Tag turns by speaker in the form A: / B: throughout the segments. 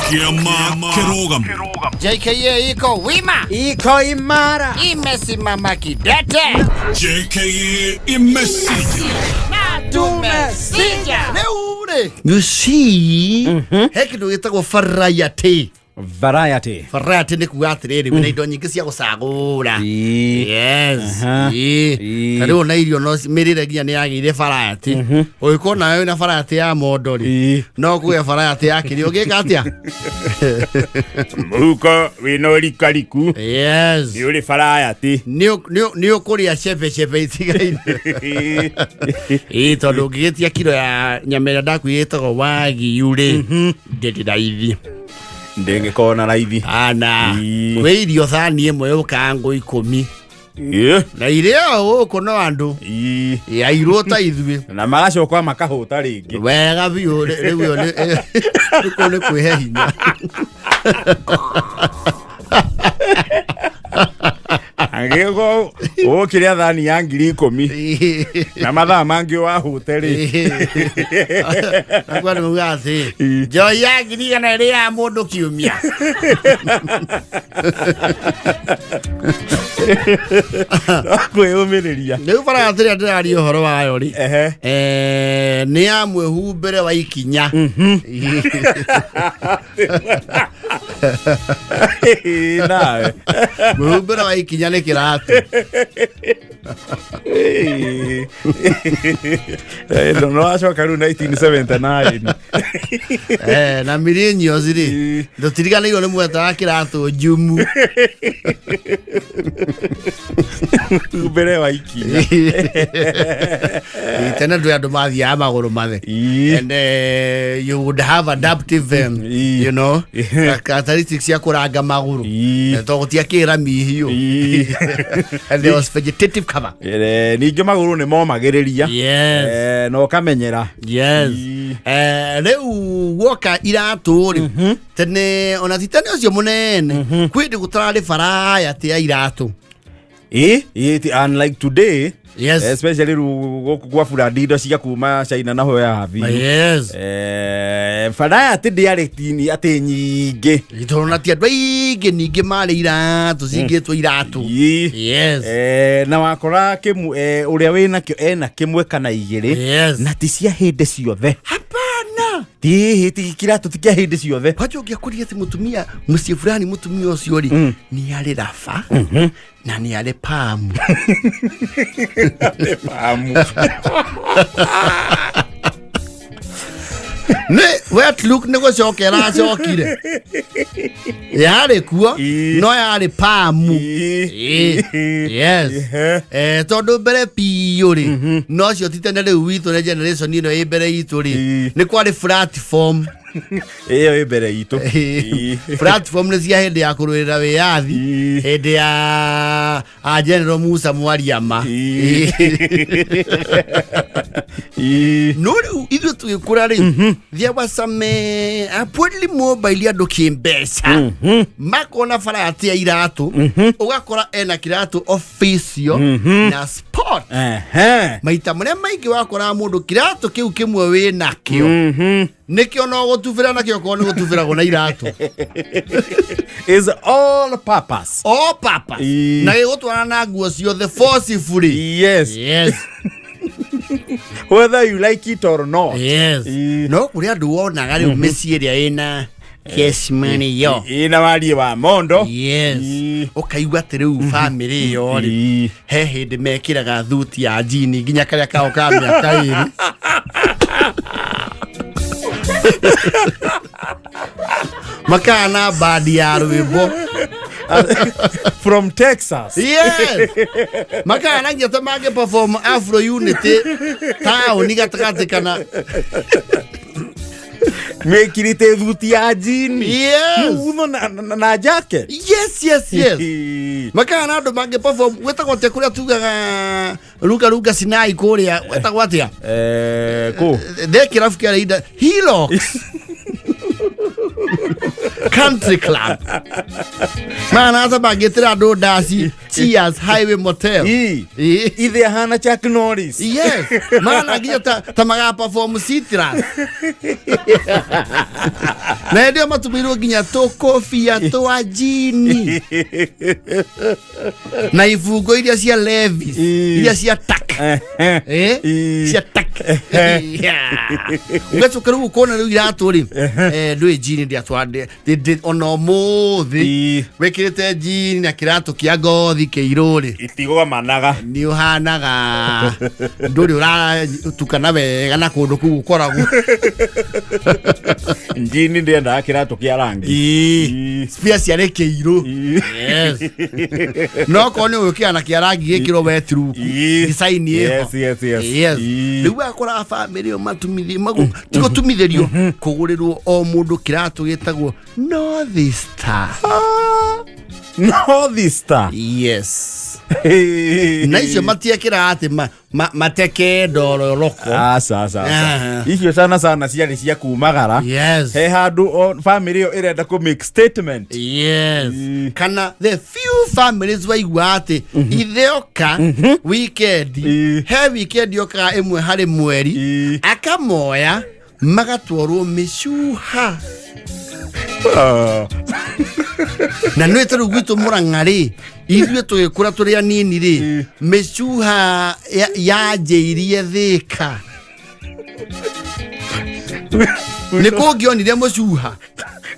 A: Kĩama kĩrũgamu.
B: JKA iko wima,
C: Iko imara.
B: Imesimama kidete.
A: JKA imesija.
B: Na tumesija.
D: Rĩu rĩ, you see, he kĩndũ gĩtagwo variety.
C: Variety.
D: Variety nĩ kuga atĩrĩrĩ, wĩna indo nyingĩ cia gũcagũra. Yes. Ĩĩ. Ta rĩu ona irio no mĩrĩre nginya nĩ yagĩire variety. Ũngĩkorwo nawe wĩna variety ya mondo rĩ, no kũgĩa variety ya kĩrĩa ũngĩka atĩa?
E: Mũhuko wĩna ũrikariku.
D: Yes.
E: Nĩ ũrĩ variety.
D: Nĩ ũkũrĩa cebecebe itigaine. Ĩĩ, tondũ ũngĩgĩtia kiro ya nyama ĩrĩa ndakwĩrĩtagwo wagiu rĩ, ndĩrĩ raithi.
E: Ndĩngĩkorwo na raithi.
D: Ana. Kwĩ irio thani ĩmwe yũkaga ngũ 10. Na irĩa gũkũ no andũ. Airwo ta ithuĩ.
E: Na magacoka makahũta rĩngĩ.
D: Wega biũ, rĩu ĩyo kũu nĩ kwĩhe hinya.
E: Angĩkorwo ũkĩrĩa thani ya 10,000 na mathaa mangĩ wahũte rĩ.
D: Nakuo andũ maugaga atĩ njohi ya 100,000 ĩrĩ ya mũndũ kiumia.
E: Kwĩyũmĩrĩria.
D: Rĩu bara atĩrĩa ndĩraria ũhoro wayo rĩ, nĩ ya mwĩhumbĩre wa ikinya.
E: Nawe.
D: Mwĩhumbĩre wa ikinya nĩ kĩratũ.
E: No wacoka rĩu 1979.
D: Na millennials rĩ, ndũtiriganĩirwo nĩ mweta wa kĩratũ njumu.
E: Mbere wa ikinya.
D: Tene ndũ andũ mathiaga magũrũ mathe. And you would have adaptive characteristics cia kũranga magũrũ. Tondũ gũtiakĩrĩ rami hiũ. And there was vegetative cover.
E: Ningĩ magũrũ nĩ momagĩrĩria.
D: Yes.
E: Na ũkamenyera.
D: Yes. Rĩu guoka iratũ rĩ, tene ona ti tene ũcio mũnene, kwĩ ndĩ gũtararĩ variety ya iratũ.
E: Ĩ, unlike today.
D: Yes.
E: Especially rĩu gũkũ kwa burandi indo cia kuma China na hoya habi.
D: Yes.
E: Variety ndĩarĩ tini atĩ nyingĩ.
D: Tondũ na ti andũ aingĩ ningĩ marĩ iratũ cingĩtwo iratũ. Yes.
E: Na wakora ũrĩa wĩnakĩo ena kĩmwe kana igĩrĩ.
D: Yes.
E: Na ti cia hĩndĩ ciothe.
D: Hapana.
E: Ti kiratũ ti kĩa hĩndĩ ciothe.
D: Kwanja ũngĩakorire atĩ mũtumia mũciĩ fulani mũtumia ũcio rĩ, nĩ arĩ raba na nĩ arĩ pamu.
E: Pamu.
D: Nĩ wet look nĩ gũcoka ĩracokire. Yarĩ kuo, no yarĩ pamu. Yes. Tondũ mbere biũ rĩ, no cio ti tene rĩu witũ nĩ generation ĩno ĩ mbere itũ rĩ, nĩ kwarĩ platform.
E: Ĩyo ĩ mbere itũ.
D: Platform nĩ cia hĩndĩ ya kũrũĩrĩra wĩyathi, hĩndĩ ya a General Musa Mwariama. No rĩu ithuĩ tũgĩkũra rĩ, there was some upwardly mobile andũ kĩmbeca makona variety ya iratũ, ũgakora ena kĩratũ official na sport. Maita marĩa maingĩ wakoraga mũndũ kĩratũ kĩu kĩmwe wĩnakĩo nĩkĩo no gũtubĩra nakĩo, korwo nĩ gũtubĩragwo na iratũ.
E: Is all purpose.
D: All purpose. Na gĩgũtwarana na nguo ciothe forcefully.
E: Yes.
D: Yes.
E: Whether you like it or not.
D: Yes. No kũrĩ andũ wonaga rĩu mĩciĩ ĩrĩa ĩna cash money yo.
E: Ĩna wariĩ wa mondo.
D: Yes. Ũkaigua atĩ rĩu family ĩyo rĩ, he hĩndĩ mekĩraga thuti ya jini nginya karĩa kao ka mĩaka 2. Makaa na bandi ya rwĩmbo.
E: From Texas.
D: Yes. Makaa na nginya ta mangĩ perform Afro Unity taũni gatagatĩ kana
E: Mekirite thuti ya jini.
D: Yes.
E: Mutho na jacket.
D: Yes, yes, yes. Makaa na andũ mangĩ perform gwĩtagwo atĩa kũrĩa tugaga ruga ruga Sinai kũrĩa gwĩtagwo atĩa?
E: Kũ?
D: The kĩrabu kĩa Leader Hilox. Country Club, mana tabangĩtĩra andũ ndaci Cheers Highway Motel.
E: Ii.
D: Ii.
E: Ithe ahana Chuck Norris.
D: Yes, mana nginya ta maga perform citrus na hĩndĩ ĩyo matumĩirwo nginya tũkobia twa jini na ibungo iria cia Levi's,
E: Ii.
D: iria cia tak. Eh?
E: Ii.
D: Cia tak. Ũgacoka rĩu ũkona rĩu iratũ rĩ, ndũĩ jini ndiatwa ona ũmũthĩ
E: Ii.
D: wĩkĩrĩte jini na kĩratũ kĩa ngothi kĩirũ rĩ,
E: Itigomanaga.
D: nĩ ũhanaga ndũrĩ ũratukana wega na kũndũ kũu ũkoragwo.
E: Njini ndiendaga kĩratũ kĩa rangi. Ii.
D: Spia ciarĩ kĩirũ.
E: Ii.
D: Yes. No korwo nĩ ũgĩkĩra na kĩa rangi gĩkĩrwo wetruku
E: Ii.
D: design ĩho.
E: Yes.
D: Yes.
E: Ii.
D: Rĩu wakora bamĩrĩ ĩyo matumithie tigũtumithĩrio kũgũrĩrwo o mũndũ kĩratũ gĩtagwo North Star.
E: North Star.
D: Yes, na icio matiekĩraga atĩ mateke ndororoko.
E: Aca, aca, aca.
D: Aha.
E: Icio sana sana ciarĩ cia kumagara.
D: Yes.
E: He handũ family ĩyo ĩrenda kũ make statement.
D: Yes.
E: Ii.
D: Kana the few families waigua atĩ ithe oka weekend,
E: Ii.
D: he weekend yokaga ĩmwe harĩ mweri,
E: Ii.
D: akamoya magatwarwo mĩcuha.
E: Ah.
D: Na nĩ tarĩu gwitũ Mũrang'a rĩ, ithuĩ tũgĩkũra tũrĩ anini rĩ, mĩcuha yanjĩirie Thĩka nĩ kũngĩonire mũcuha.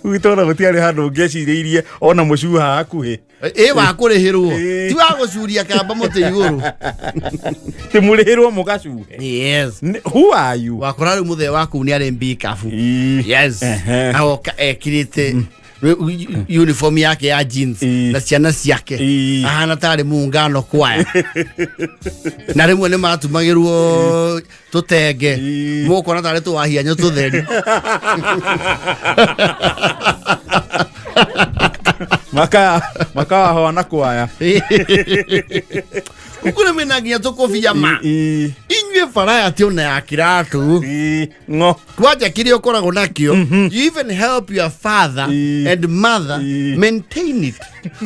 E: Gwitũ ona gũtiarĩ handũ ũngĩecirĩirie ona mũcuha hakuhĩ.
D: Ĩ wa kũrĩhĩrwo,
E: Ii.
D: ti wa gũcuria kamba mũtĩ igũrũ.
E: Ti mũrĩhĩrwo mũgacuhe.
D: Yes.
E: Who are you?
D: Wakora rĩu mũthee wa kũu nĩ arĩ mbikabu.
E: Ii.
D: Yes.
E: Ehe.
D: Agoka ekĩrĩte uniform yake ya jeans
E: Ii.
D: na ciana ciake,
E: Ii.
D: ahana tarĩ muungano kwaya, na rĩmwe nĩ matumagĩrwo tũtenge,
E: Ii.
D: mũkona tarĩ tũwahianyo tũtheri.
E: Makawahoa na kwaya.
D: Ũguo nĩ mwĩna nginya tũkũbia ma
E: Ii.
D: inyuĩ variety ona ya kĩratũ.
E: Ii. Ng'o.
D: Kwanja kĩrĩa ũkoragwo nakĩo, you even help your father
E: Ii.
D: and mother
E: Ii.
D: maintain it.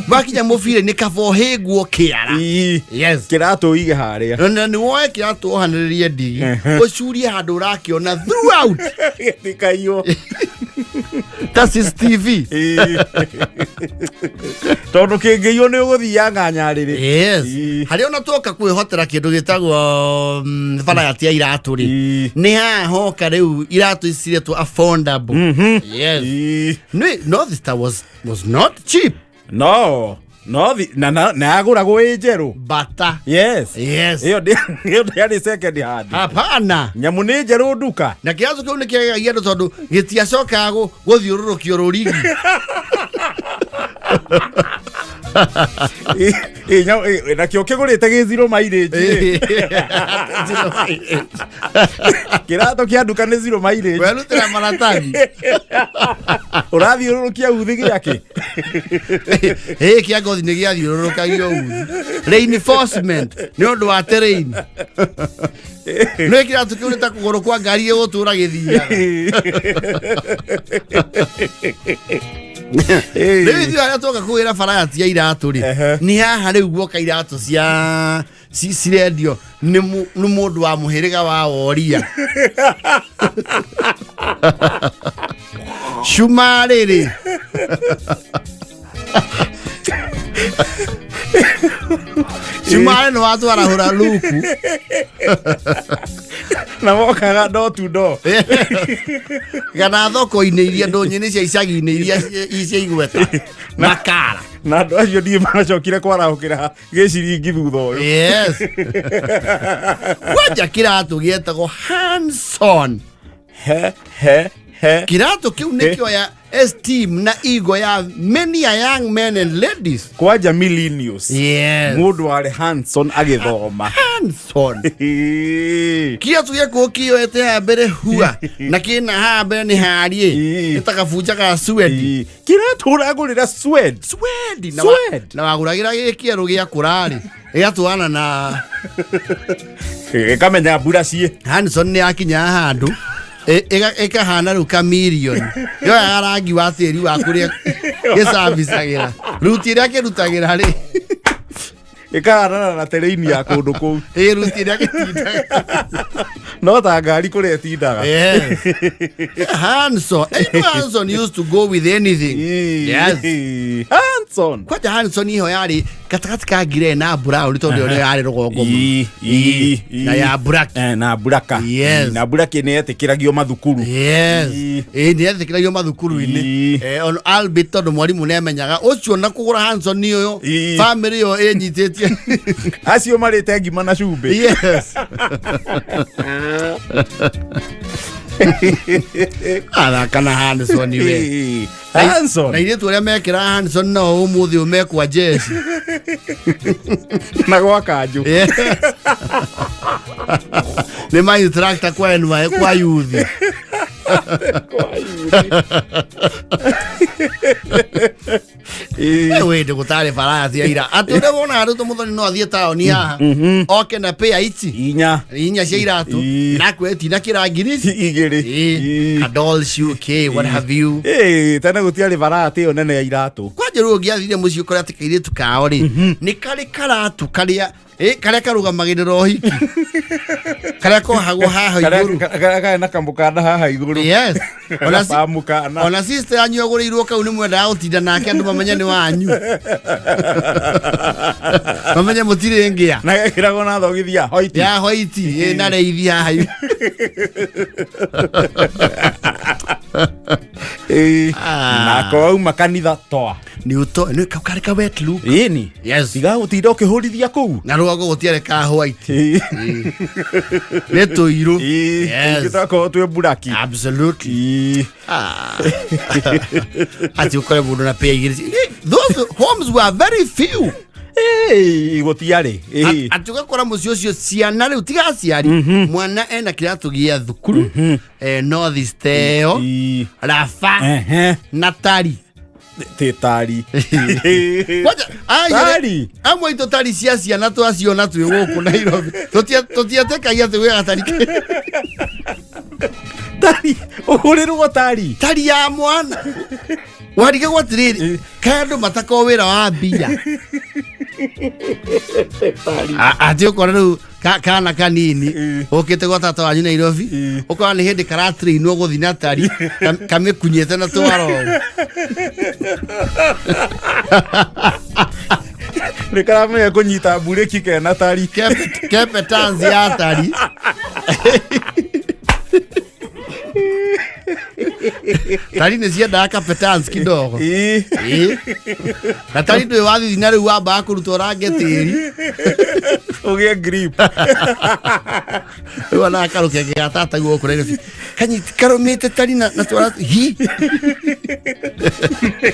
D: Wakinya mũbira nĩ kaba ũhĩngwo kĩara.
E: Ii.
D: Yes.
E: Kĩratũ ũige harĩa.
D: Na nĩ woe kĩratũ ohanĩrĩrie ndigi, ũcurie handũ ũrakĩona throughout.
E: Gĩtikaiywo.
D: Ta CCTV.
E: Ii. Tondũ kĩngĩiywo nĩ ũgũthianga nyarĩrĩ.
D: Yes.
E: Ii.
D: Harĩa ona twoka kwĩhotera kĩndũ gĩtagwo variety ya iratũ rĩ,
E: Ii.
D: nĩ haha hoka rĩu iratũ ici ciretwo affordable. Yes.
E: Ii.
D: Nĩ North Star was not cheap.
E: No no na yagũragwo ĩ njerũ.
D: Bata.
E: Yes.
D: Yes.
E: Ĩyo ĩyo ndĩarĩ second hand.
D: Hapana.
E: Nyamũ nĩ njerũ nduka.
D: Na kĩratũ kĩu nĩ kĩagagia andũ tondũ gĩtiacokaga gũthiũrũrũkio rũrigi.
E: Nakĩo kĩgũrĩte gĩ zero mileage. Kĩratũ kĩa nduka nĩ zero mileage.
D: Werutĩra maratathi.
E: Ũrathiũrũrũkia uthi gĩake.
D: Ĩ kĩa ngothi nĩ gĩathiũrũrũkagio uthi reinforcement nĩ ũndũ wa terrain. Nĩ kĩratũ kĩu nĩ ta kũgũrũ kwa ngari gĩgũtũra gĩthiaga. Rĩu ithuĩ arĩa twoka kũgĩra variety ya iratũ rĩ,
E: Ehe.
D: nĩ haha rĩu guoka iratũ cia cirendio nĩ mũndũ wa mũhĩrĩga wa woria cuma rĩrĩ. Cuma nĩ watwarahũra luku.
E: Na mokaga door to door.
D: Kana thoko-inĩ iria ndũnyũ-inĩ cia icagi-inĩ iria cia igweta makara.
E: Na andũ acio ndiĩ macokire kwarahũkĩra gĩciringi thutha ũyũ.
D: Yes, kwanja kĩratũ gĩetagwo Hanson.
E: He he he.
D: Kĩratũ kĩu nĩkĩoya esteem na ego ya many a young men and ladies.
E: Kwanja millennials.
D: Yes.
E: Mũndũ warĩ Hanson agĩthoma.
D: Hanson kĩratũ gĩakũo kĩoete haha mbere hua na kĩna haha mbere nĩ hariĩ,
E: Ii.
D: nĩ ta kabunja ga suedi.
E: Kĩratũ ũragũrĩra suede.
D: Suedi na
E: Suede.
D: na wagũragĩra gĩ kĩerũ gĩa kũrarĩ gĩgatwarana na
E: Gĩkamenya mbura ciĩ.
D: Hanson nĩ akinya handũ. Ĩkahana rĩu kamirioni yoyaga rangi wa tĩri wa kũrĩa gĩcabicagĩra ruti ĩrĩa kĩrutagĩra rĩ.
E: Ĩkahanana na terrain ya kũndũ kũu.
D: Ĩ ruti ĩrĩa gĩtindaga.
E: No ta ngari kũrĩa ĩtindaga.
D: Yes. Hanson. You know Hanson used to go with anything. Yes.
E: Hanson.
D: Kwanja Hanson iho yarĩ gatagatĩ ka ngire na brown tondũ ĩyo nĩyo yarĩ rũgongo mũno. Na ya black.
E: Na buraka.
D: Yes.
E: Na buraka nĩ yetĩkĩragio mathukuru.
D: Yes. Ĩ nĩ yetĩkĩragio mathukuru-inĩ. On albeit tondũ mwarimũ nĩ amenyaga ũcio na kũgũra Hanson ũyũ family ĩyo ĩnyitĩtie.
E: Acio marĩte ngima na cumbĩ.
D: Yes. Athaka na Hanson we.
E: Hanson.
D: Na irĩtu arĩa mekĩraga Hanson no ũmũthĩ ũyũ mekwa jeci.
E: Na gwa kanjũ.
D: Yes. Nĩ ma instructor kwa NY kwa youth. Wĩndĩ gũtarĩ bara cia ira. Atĩ ũrĩa wonaga rĩu mũthoni no athiĩ taũni haha. Oke na pĩa ici.
E: Inya.
D: Inya cia iratũ. Na kweti na kĩrangiri.
E: Igĩrĩ.
D: Kadol shoe, okay, what have you.
E: Tene gũtiarĩ variety ĩyo nene ya iratũ.
D: Kwanja rĩu ũngĩathire mũciĩ ũkore atĩ kairĩtu kao rĩ nĩ karĩ karatũ karĩa karĩa karũgamagĩrĩra ũhiki karĩa kohagwo haha igũrũ.
E: Karĩa karĩ na kamũkanda haha igũrũ.
D: Yes.
E: Kamũkanda.
D: Ona sister yanyu agũrĩirwo kau nĩ mwendaga gũtinda nake andũ mamenye nĩ wanyu. Mamenye mũtirĩ ngĩa.
E: Na gekĩragwo na thogithi ya white.
D: Ya white na reithi haha.
E: Nako wauma kanitha toa.
D: Nĩ ũto nĩ kau karĩ ka wet look.
E: Ĩni.
D: Yes.
E: Tiga gũtinda ũkĩhũrithia kũu.
D: Na rũgongo gũtiarĩ ka white. Nĩ tũirũ. Yes.
E: Tũkorwo twĩ buraki.
D: Absolutely. Ati ũkore mũndũ na pĩa igĩrĩ. Those homes were very few.
E: Gũtiarĩ.
D: Atĩ ũgakora mũciĩ ũcio ciana rĩu tiga aciari mwana ena kĩratũ gĩa thukuru North East ĩyo raba na tari.
E: Tari.
D: Kwanja
E: Tari.
D: Amwe itũ tari cia ciana twaciona twĩ gũkũ Nairobi. Tũtietĩkagia atĩ gwĩ gatari.
E: Tari. Ũhũrĩrwo tari.
D: Tari ya mwana. Warigagwo atĩrĩrĩ kaĩ andũ matakorwo wĩra wa mbia. Atĩ ũkora rĩu kana kanini ũkĩte gwa tata wanyu Nairobi ũkora nĩ hĩndĩ karatrainwo gũthiĩ na tari kamĩkunyĩte na twara ũũ.
E: Nĩ karamenya kũnyita mburĩki kena tari.
D: Kepe tanzi ya tari. Tari nĩ ciendaga kapetans kidogo. Na tari ndũĩ wathithi na rĩu wambaga kũrutwo range tĩri.
E: Ũgĩe grip.
D: Rĩu ona karũkenge ga tata gũkũ Nairobi. Kanyiti karũmĩte tari na twara hi.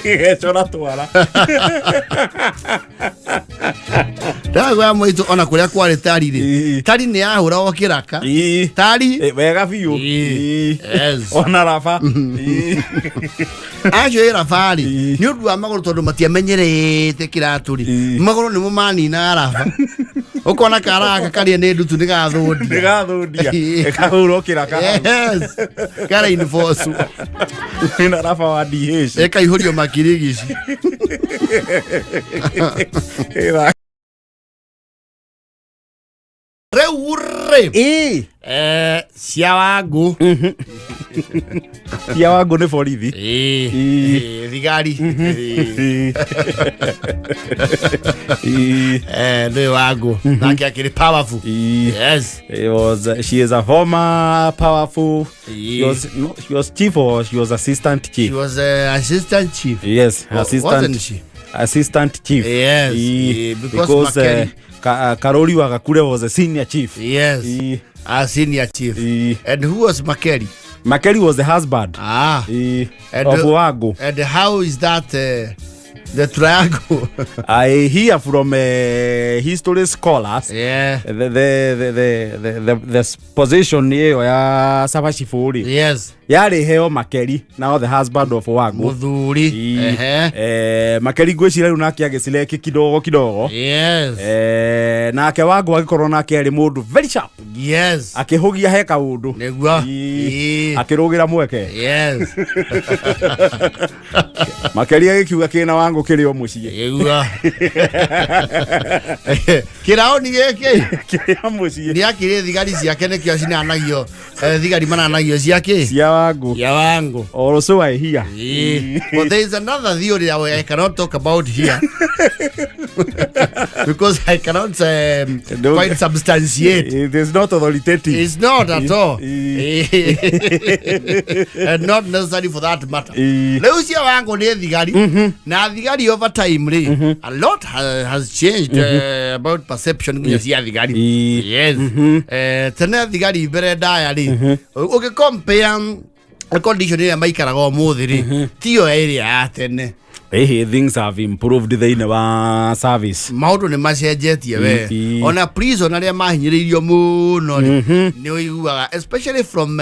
E: Gecora twara.
D: Ndagwa mwitu ona kũrĩa kwarĩ tari rĩ. Tari nĩ yahũragwo kĩraka. Tari.
E: Wega biũ.
D: Yes.
E: Ona raba.
D: Acio ĩ raba rĩ nĩ ũndũ wa magũrũ tondũ matiamenyerete kĩratũ rĩ. Magũrũ nĩmo maninaga raba. Ũkona kara gaka karĩa nĩ ndutu nĩ gathũndia.
E: Nĩ gathũndia. Ĩkahũrwo kĩraka.
D: Yes. Kara enforce.
E: Na raba wa DH.
D: Ĩkaihũrio makirigici. Rĩu rĩ. Cia Wangũ.
E: Cia Wangũ nĩ borithi.
D: Thigari. Nĩ Wangũ. Nake akĩrĩ powerful. Yes.
E: She is a former powerful. She was, no, she was chief or she was assistant chief?
D: She was assistant chief.
E: Yes, assistant.
D: Wasn't she?
E: Assistant chief.
D: Yes, because
E: Karori wa Gakure was a senior chief.
D: Yes, a senior chief. And who was Makeri?
E: Makeri was the husband.
D: And
E: of Wangũ.
D: And how is that the triangle?
E: I hear from history scholars.
D: Yeah.
E: The position ĩyo ya Sabashiburi.
D: Yes.
E: Yarĩ heo Makeri, now the husband of Wangu.
D: Muthuri. Ehe.
E: Makeri ngwĩciria rĩu nake agĩcireki kidogo kidogo. Nake Wangu agĩkorwo nake arĩ mũndũ very sharp. Akĩhũgia he kaũndũ.
D: Nĩguo.
E: Akĩrũgĩra mweke. Makeri agĩkiuga kĩna Wangu kĩrĩ o mũciĩ.
D: Nĩguo. Kĩraũni gĩkĩ
E: Kĩrĩ o mũciĩ.
D: nĩ akĩrĩ thigari ciake nĩkĩo cinanagio, thigari mananagio ciake.
E: Cia Wangu.
D: Cia Wangu.
E: Also I hear.
D: But there is another theory that I cannot talk about here because I cannot quite substantiate.
E: It is not authoritative.
D: It's not at all. And not necessary for that matter. Rĩu cia Wangu nĩ thigari na thigari over time rĩ, a lot has changed about perception nginya cia thigari. Yes. Tene thigari mbere ndaya rĩ, ũngĩ compare condition ĩrĩa maikaraga ũmũthĩ rĩ, tiyo ĩrĩa ya tene.
E: Ĩhĩ, things have improved thĩinĩ wa service.
D: Maũndũ nĩ macenjetie we. Ona prison arĩa mahinyĩrĩirio mũno rĩ, nĩ ũiguaga especially from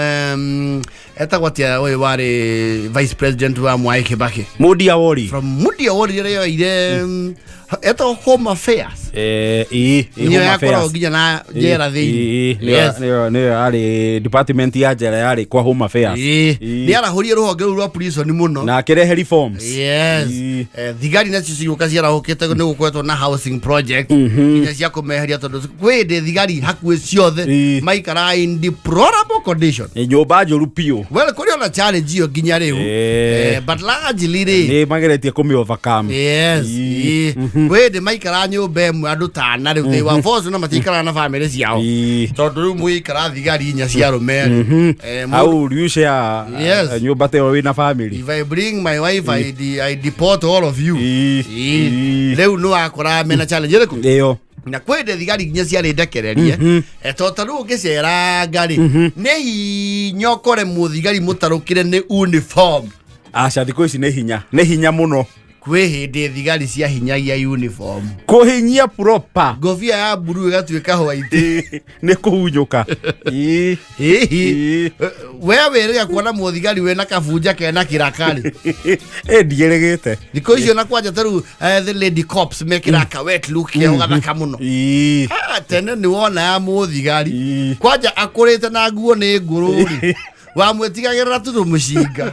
D: etagwo atĩa ũyũ warĩ vice president wa Mwai Kibaki?
E: Moody Awori.
D: From Moody Awori rĩrĩa yoire etagwo Home Affairs.
E: Ĩĩ,
D: Nĩyo
E: Home
D: yakoragwo
E: Affairs.
D: nginya na njera thĩinĩ.
E: Nĩyo yarĩ department ya njera yarĩ kwa Home Affairs.
D: Nĩ arahũrie rũhonge rũu rwa prison mũno.
E: Na akĩrehe reforms.
D: Thigari nacio cigũka ciarahũkĩte nĩ gũkoretwo na housing project nginya cia kũmeheria tondũ kwĩ hĩndĩ thigari hakuhĩ ciothe maikaraga in deplorable condition.
E: Nĩ nyũmba njũru biũ.
D: Well, kũrĩ ona challenge iyo nginya rĩu. But largely rĩ,
E: Nĩ mageretie kũmĩ overcome.
D: Kwĩ hĩndĩ maikaraga nyũmba ĩmwe andũ tana, rĩu they were forced na matiikaraga na bamĩrĩ ciao tondũ rĩu mũikara thigari inya cia arũme rĩ,
E: How would you share nyũmba ta ĩyo wĩna family?
D: If I bring my wife, I deport all of you. Rĩu nĩ wakoraga mena challenge ĩrĩkũ?
E: Ĩyo.
D: Na kwĩ hĩndĩ thigari nginya ciarĩ ndekererie. To ta rĩu ũngĩceranga rĩ, nĩ hinya ũkore mũthigari mũtarũkĩre nĩ uniform.
E: Aca, thikũ ici nĩ hinya, nĩ hinya mũno.
D: Kwĩ hĩndĩ thigari ciahinyagia uniform.
E: Kũhinyia proper.
D: Ngobia ya mburu ĩgatuĩka white.
E: Nĩ kũhunyũka.
D: Hihi. We wĩrĩga kuona mũthigari wĩna kabunja kena kĩrakarĩ?
E: Ĩ, ndiĩrĩgĩte.
D: Thikũ icio na kwanja ta rĩu the lady cops mekĩraga ka wet look keho gathaka mũno. Ah, tene nĩ wona ya mũthigari kwanja akũrĩte na nguo nĩ ngũrũ rĩ, wamwĩtigagĩrĩra tu mũcinga.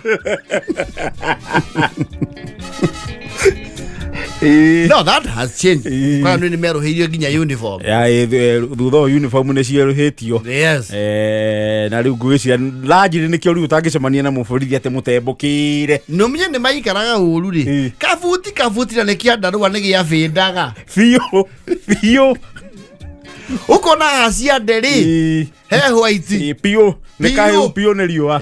D: No, that has changed. Kwa nĩ merũhĩirio nginya uniform.
E: Ya, thutha wa uniform nĩ cierũhĩtio. Na rĩu ngwĩciria largely nĩkĩo rĩu ũtangĩcemania na mũborithi atĩ mũtembũkĩire.
D: Nũmenye nĩ maikaraga ũru rĩ, kabuti kabuti na nĩ kĩandarũa nĩ gĩabĩndaga.
E: Biũ biũ.
D: Ũkona haha ciande rĩ, he white.
E: Biũ nĩ
D: Biũ.
E: kahĩu biũ nĩ riũa.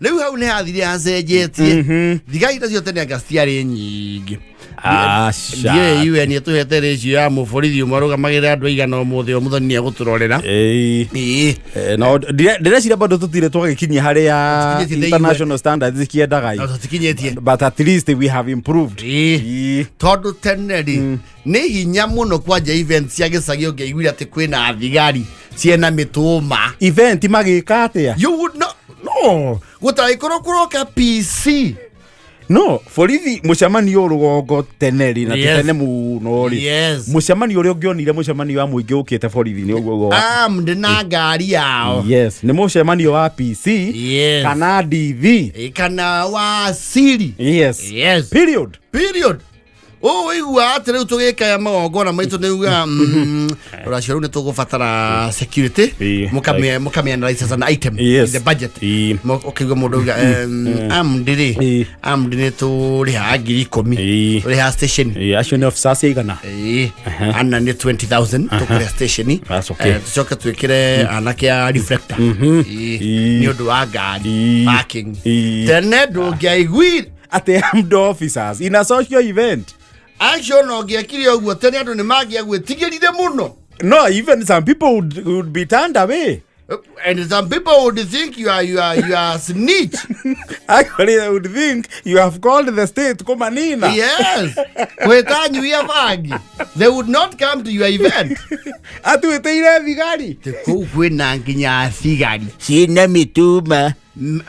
D: Rĩu hau nĩ hathire hacenjetie. Thigari nacio tene anga citiarĩ nyingĩ.
E: Aca.
D: Ndiũĩ UN ĩtũhete ratio ya mũborithi ũmwe arũgamagĩrĩra andũ aigana ũmũthĩ, o mũthoni nĩ egũtũrorera.
E: No ndĩreciria bado tũtirĩ twagĩkinyia harĩa
D: Tũtikinyĩtie the
E: international standards ikiendaga.
D: No, tũtikinyĩtie.
E: But at least we have improved.
D: Tondũ tene rĩ, nĩ hinya mũno kwanja event cia gĩcagi ũngĩaiguire atĩ kwĩna thigari ciena mĩtũma.
E: Event magĩka atĩa?
D: You would not, no, gũtagĩkorwo kũroka PC.
E: No borithi mũcemanio rũgongo tene rĩ na ti tene mũno rĩ, mũcemanio ũrĩa ũngĩonire mũcemanio wa mũingĩ ũkĩte borithi nĩ ũguo ũguo
D: Armed na ngari yao.
E: Yes, nĩ mũcemanio wa PC kana DV.
D: Kana wa siri.
E: Period.
D: Period. Ũũ ũiguaga atĩ rĩu tũgĩkaya magongona maitũ nĩ uga rũracio rũu nĩ tũgũbatara security. Mũkamĩ as an item in the budget. Ũkaigua mũndũ auga armed rĩ, armed nĩ tũrĩhaga 10,000. Tũrĩhaga station.
E: Acio nĩ officers aigana?
D: Ĩĩ, ana nĩ 20,000 tũkũrĩa station.
E: That's okay.
D: Tũcoke twĩkĩre anake a reflector. Nĩ ũndũ wa ngari parking. Tene ndũngĩaiguire
E: atĩ armed officers in a social event.
D: Action ũngĩekire ũguo tene andũ nĩ mangĩagwĩtigĩrire mũno.
E: No, even some people would be turned away.
D: And some people would think you are snitch.
E: Actually, they would think you have called the state kumanina.
D: Yes, gwĩta nyuia bangi, they would not come to your event.
E: Atuĩtĩire thigari.
D: Kũu kwĩna nginya thigari
E: Ciĩna mĩtuma.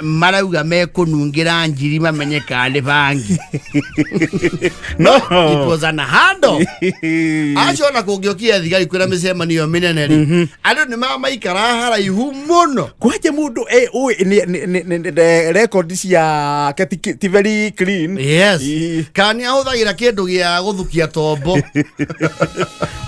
D: Marauga mekũnungĩra njiri mamenye kana nĩ bangi.
E: No.
D: It was an handoff. Acio ona kũngĩokire thigari kwĩna mĩcemanio mĩnene rĩ, andũ nĩ mamaikara haraihu mũno.
E: Kwanje mundu ũĩ record ciake ti very clean.
D: Yes.
E: Ii.
D: Kana nĩ ahũthagĩra kĩndũ gĩa gũthukia tombo.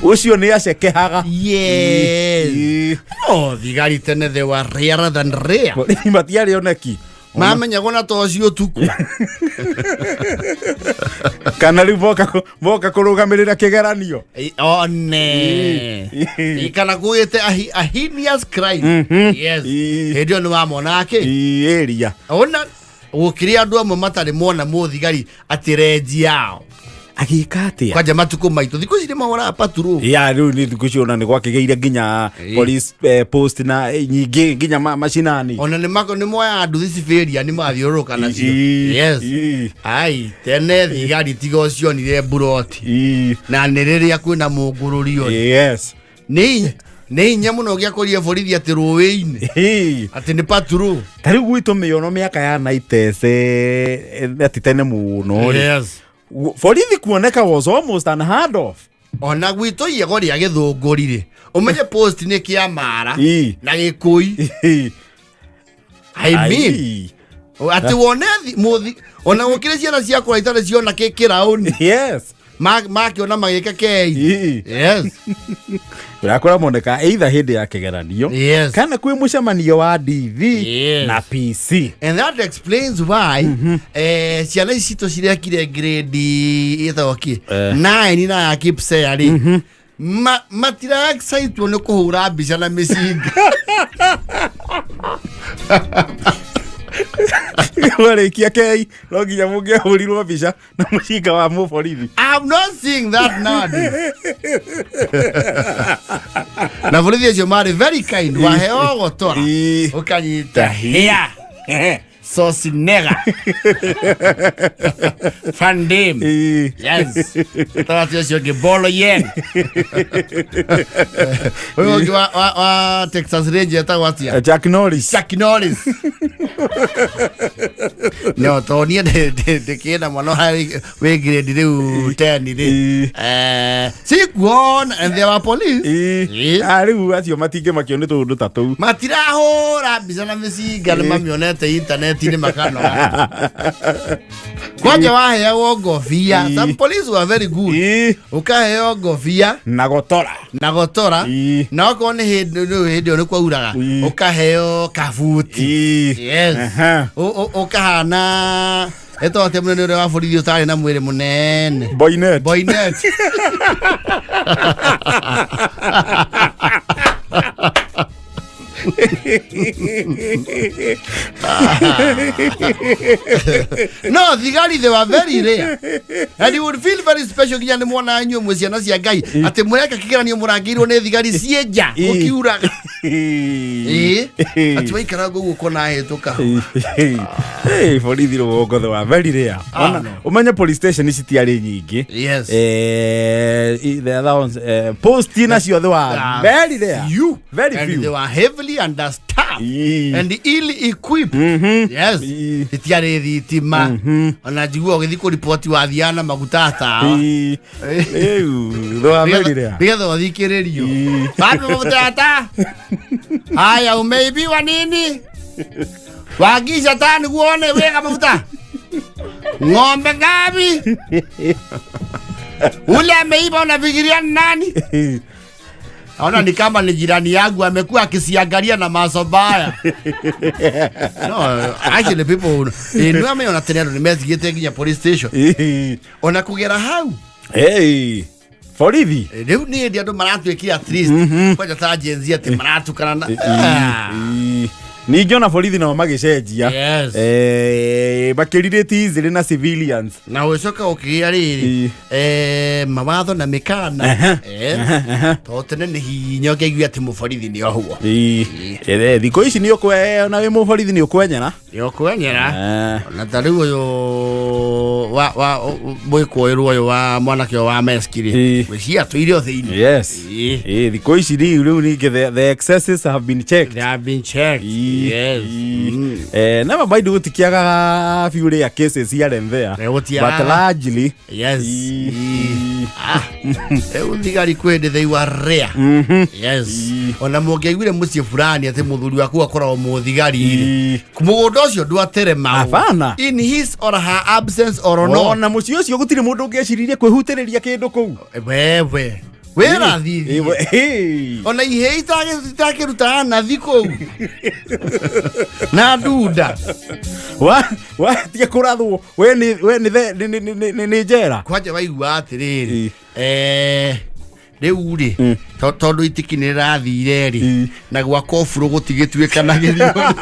E: Ucio nĩ acekehaga.
D: Yes.
E: Ii.
D: No thigari tene they were rarer than rare.
E: Borithi matiarĩ oneki.
D: Mamenyagwo na toci ũtukũ.
E: Kana rĩu moka kũrũgamĩrĩra kĩgeranio.
D: One.
E: Ii.
D: Kana kugĩte a heinous crime. Yes.
E: Ii.
D: Hĩndĩ ĩyo nĩ wamona akĩ.
E: Ii, area.
D: Ona gũkĩrĩ andũ amwe matarĩ mona mũthigari atĩ renji yao.
E: Agĩka atĩa?
D: Kwanja matukũ maitũ thikũ ici nĩ mahoraga patrol.
E: Ya, rĩu nĩ thikũ ici ona nĩ gwakĩgĩire nginya
D: Ii.
E: police post na nyingĩ nginya macinani.
D: Ona nĩ mako nĩ moyaga nduthi civilian mathiũrũrũka nacio.
E: Ii.
D: Yes.
E: Ii.
D: Ai, tene thigari tiga ũcionire mburoti.
E: Ii.
D: Na nĩ rĩrĩa kwĩna mũngũrũrio.
E: Yes.
D: Nĩ hinya mũno ũngĩakorire borithi atĩ rũĩ-inĩ.
E: Ii.
D: Atĩ nĩ patrol.
E: Ta rĩu gwitũ mĩono mĩaka ya 90s ati tene mũno rĩ.
D: Yes.
E: Borithi kuoneka was almost unheard of.
D: Ona gwitũ iego rĩa gĩthũngũri rĩ, ũmenye post nĩ kĩamara
E: Ii.
D: na gĩkũi.
E: Ii.
D: I mean,
E: Ai.
D: atĩ wone mũthi ona gũkĩrĩ ciana ciakũra itarĩ ciona kĩ kĩraũni.
E: Yes.
D: Makĩona magĩka kei.
E: Ii.
D: Yes.
E: Ũrakora moneka either hĩndĩ ya kĩgeranio
D: Yes.
E: kana kwĩ mũcemanio wa DV
D: Yes.
E: na PC.
D: And that explains why ciana ici citũ cirekire grade ĩtagwo kĩ 9 na ya Kipsea rĩ, matira excitwo nĩ kũhũra mbica na mĩcinga.
E: Warĩkia kei no nginya mũngĩahũrirwo mbica na mũcinga wa mũborithi.
D: I'm not seeing that nowadays. Na borithi acio marĩ very kind, waheo gotora
E: Ii.
D: ũkanyita hĩa sosinega fandim.
E: Ii.
D: Yes. Tawati ũcio ũngĩ bolo yen. Ũyũ ũngĩ wa Texas Ranger etagwo atĩa?
E: Jack Norris.
D: Chuck Norris. No, to niĩ ndĩkĩna mwana wĩ grade rĩu 10 rĩ.
E: Ii.
D: Sikuona and there were police.
E: Ii.
D: Ii.
E: Ah, rĩu acio matingĩmakio nĩ tũũndũ ta tũu.
D: Matirahũra mbica na mĩcinga nĩ mamĩonete intaneti-inĩ makanoga. Kwanja waheagwo ngobia.
E: Ii.
D: Some police were very good.
E: Ii.
D: Ũkaheo ngobia
E: Na gotora.
D: Na gotora.
E: Ii.
D: Na okorwo nĩ hĩndĩ rĩu hĩndĩ ĩyo nĩ kwauraga,
E: Ii.
D: ũkaheo kabuti.
E: Ii.
D: Yes.
E: Aha.
D: Ũkahana ĩtagwo atĩa mũnene ũrĩa wa borithi ũtarĩ na mwĩrĩ mũnene?
E: Boynet.
D: Boynet. No thigari they were very rare and you would feel very special nginya nĩ mwona inyuĩ mwĩ ciana cia Ngai atĩ mũreka kĩgeranio mũrangĩirwo nĩ thigari ciĩ nja gũkiuraga. Ĩĩ, atĩ waikara ũguo ũkona ahĩtũka.
E: Hey, borithi rũgongo they were very rare.
D: Ah,
E: Ona
D: no.
E: ũmenye police station ici tiarĩ nyingĩ.
D: Yes.
E: The other ones, post nacio they were
D: Ah,
E: very rare.
D: few.
E: Very
D: And
E: few.
D: they were heavily understaffed
E: Ii.
D: and ill equipped. Yes.
E: Ii.
D: Itiarĩ thitima. Ona njigua ũgĩthiĩ kũriboti wathiaga na maguta tawa.
E: Ii. Rĩu, they were very rare.
D: Nĩgetha ũthikĩrĩrio.
E: Ii.
D: Wapi mafuta ya taa? Haya, umeibiwa nini? Wagisha taa nikuone, weka mafuta. Ng'ombe ngapi? Ule ameiba unafikiria ni nani? Naona ni kama ni jirani yangu amekuwa akisiangalia na macho baya. No, actually people nĩ amenya tene andũ nĩ methigĩte nginya police station.
E: Ii.
D: Ona kũgera hau.
E: Hey, borithi.
D: Rĩu nĩ hĩndĩ andũ maratuĩkire at least kwanja ta Gen Z atĩ maratukana na. Ah.
E: Ii. Ningĩ ona borithi nao magĩcenjia.
D: Yes.
E: Makĩrirĩte easily na civilians.
D: Na ũcoka ũkĩgĩa rĩrĩ
E: Ii.
D: mawatho na mĩkana. Tondũ tene nĩ hinya ũngĩaiguire atĩ mũborithi nĩ ohwo.
E: Ii. Thikũ ici nĩ ũkwe ona wĩ mũborithi nĩ ũkwenyera.
D: Nĩ ũkwenyera. Ona ta rĩu ũyũ Wa mwĩkũĩrwo ũyũ wa mwanake ũyũ wa meski rĩ, gwĩciria tũirio thĩinĩ.
E: Yes. Thikũ ici rĩu ningĩ the excesses have been checked.
D: They have been checked. Yes.
E: Never mind, gũtikiagaga few rare cases here and there.
D: Gũtiagaga.
E: But largely.
D: Yes. Ah, rĩu thigari kwĩ hĩndĩ they were rare. Yes. Ona mũngĩaiguire mũciĩ fulani atĩ mũthuri waku akoragwo mũthigari rĩ, mũgũnda ũcio ndwateremagwo.
E: Hapana.
D: In his or her absence or not.
E: Ona mũciĩ ũcio gũtirĩ mũndũ ũngĩeciririe kwĩhutĩrĩria kĩndũ kũu.
D: Wewe wĩra thithi. Ona ihĩ itakĩrutaga nathi kũu na ndunda.
E: Watia kũrathwo we nĩ njera.
D: Kwanja waigua atĩrĩrĩ, rĩu rĩ, tondũ itiki nĩ rĩrathire rĩ, na gwa koburo gũtigĩtuĩkanagĩrio.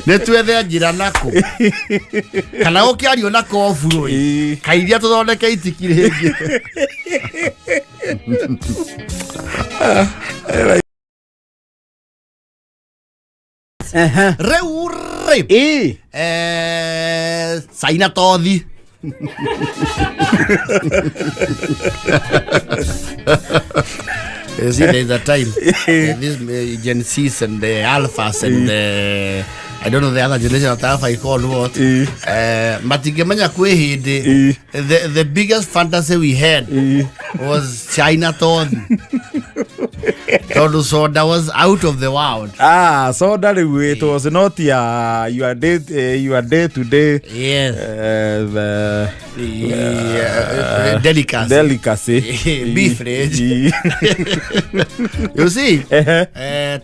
D: Nĩ twethe njĩra nako kana gũkĩario na koburo ĩ, kairia tũthondeke itiki rĩngĩ. Rĩu rĩ, caina tothi. You see, there's a time these Gen Zs and the Alphas and the, I don't know the other generation of Alpha you call what, matingĩmenya kwĩ hĩndĩ the biggest fantasy we had was China tothi, tondũ soda was out of the world.
E: Ah, soda rĩu it was not your day to day the
D: Yeah, delicacy.
E: Delicacy.
D: Beverage. You see,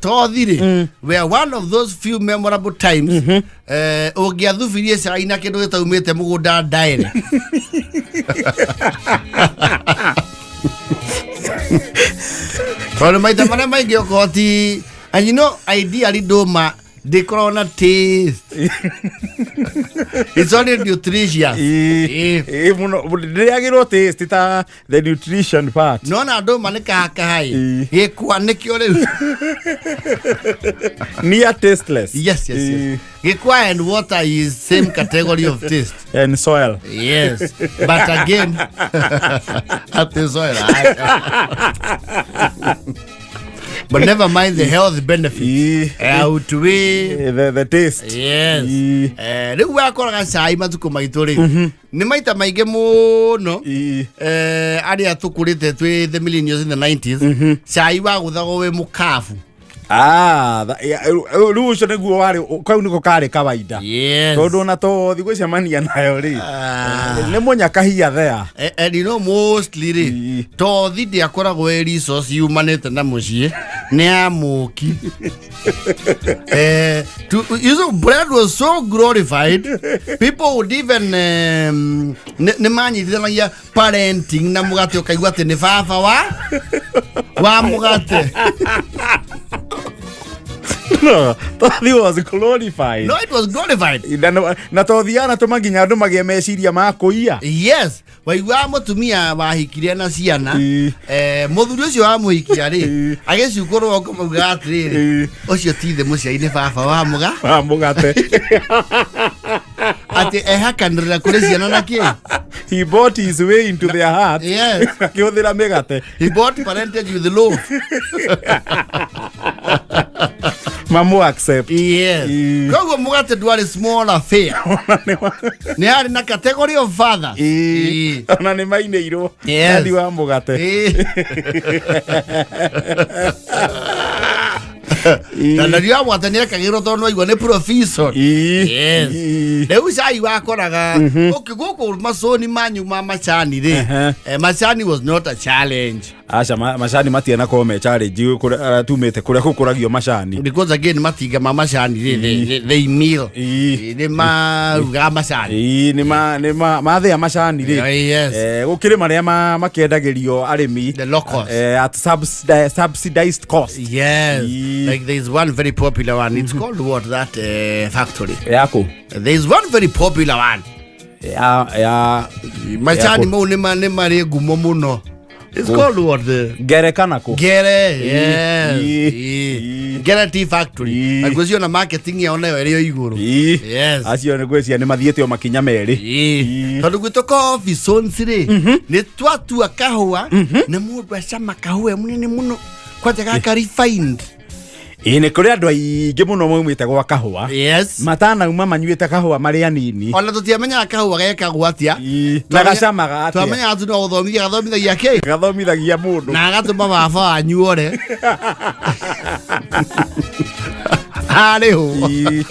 D: tothi rĩ, were one of those few memorable times ũngĩathubirie cai na kĩndũ gĩtaumĩte mũgũnda direct, tondũ maita marĩa maingĩ okorwo ti, and you know, ideally ndũma ndĩkoragwo na taste, it's only nutritious.
E: Mũno ndĩrĩagĩrwo taste ta the nutrition part.
D: Nona ndũma nĩ kahakahai gĩkwa nĩkĩo rĩu.
E: Near tasteless.
D: Yes. Gĩkwa and water is same category of taste.
E: And soil.
D: Yes, but again, at the soil. But never mind the health benefits. Outweigh
E: The taste.
D: Yes. Rĩu wakoraga cai matukũ maitũ rĩ, nĩ maita maingĩ mũno, arĩa tũkũrĩte twĩ the millennials in the 90s, cai wagũthagwo wĩ mũkabu.
E: Ah, rĩu ũcio nĩguo warĩ, kau nĩko karĩ kawaida. Tondũ ona tothi gwĩcemania nayo rĩ, nĩ mũnyakahia thea.
D: And you know, mostly rĩ, tothi ndĩakoragwo ĩ resource yumanĩte na mũciĩ, nĩ ya mũki. You know, bread was so glorified, people would even nĩ manyitithanagia parenting na mũgate, ũkaigua atĩ nĩ baba wa mũgate.
E: No, tothi was glorified.
D: No, it was glorified.
E: Na tothi yanatũma nginya andũ magĩe meciria ma kũiya.
D: Yes, waiguaga mũtumia wahikire na ciana, mũthuri ũcio wamũhikia rĩ, agĩcukũrwo ũkamaugaga atĩrĩrĩ, ũcio ti ithe mũciari, nĩ baba wa mũga
E: wa mũgate.
D: Atĩ ehakanĩrĩra kũrĩ ciana na kĩ.
E: He bought his way into their heart akĩhũthĩra mĩgate.
D: He bought parentage with love.
E: Mamu accept.
D: Yes. Koguo mũgate ndwarĩ small affair, nĩ harĩ na category of fathers.
E: Ona nĩ mainĩirwo.
D: Yes.
E: Daddy wa mũgate.
D: Na nario wa mũgate nĩ ekagĩrwo tondũ nĩwaigua nĩ provision. Yes. Rĩu cai wakoraga okay, gũkũ maconi manyu ma macani rĩ, macani was not a challenge.
E: Aca, macani matianakorwo me challenge kũrĩa tumĩte, kũrĩa gũkũragio macani.
D: Because again, matinga ma macani rĩ, they mill. Nĩ marugaga macani.
E: Ĩĩ, nĩ ma mathĩa macani rĩ, gũkĩrĩ marĩa makĩendagĩrio arĩmi
D: The locals.
E: At subsidized cost.
D: Yes. Like there's one very popular one, it's called what, that factory?
E: Yaku?
D: There's one very popular one.
E: Ya
D: Macani
E: Yaku.
D: mau nĩ marĩ ngumo mũno. It's called what the
E: Ngere kana kũ?
D: Ngere, yes.
E: Ii.
D: Ii. Ngere Tea Factory.
E: Ii.
D: Na ngwĩciria ona marketing yao nayo ĩrĩ o igũrũ.
E: Ii.
D: Yes.
E: Acio nĩ ngwĩciria nĩ mathiĩte o makinya merĩ.
D: Ii.
E: Ii.
D: Tondũ gwitũ coffee zones rĩ, nĩ twatua kahũa na mũndũ acama kahũa e mũnene mũno kwanja gaka refined.
E: Ĩĩ nĩ kũrĩ andũ aingĩ mũno maumĩte gwa kahũa.
D: Yes.
E: Matanauma manyuĩte kahũa marĩ anini.
D: Ona tũtiamenyaga kahũa gekagwo atĩa.
E: Ii. Na gacamaga atĩa.
D: Twamenyaga tu no gũthomithia gathomithagia kĩ?
E: Gathomithagia mũndũ.
D: Na agatũma baba wanyu ore. Harĩ ho.
E: Ii.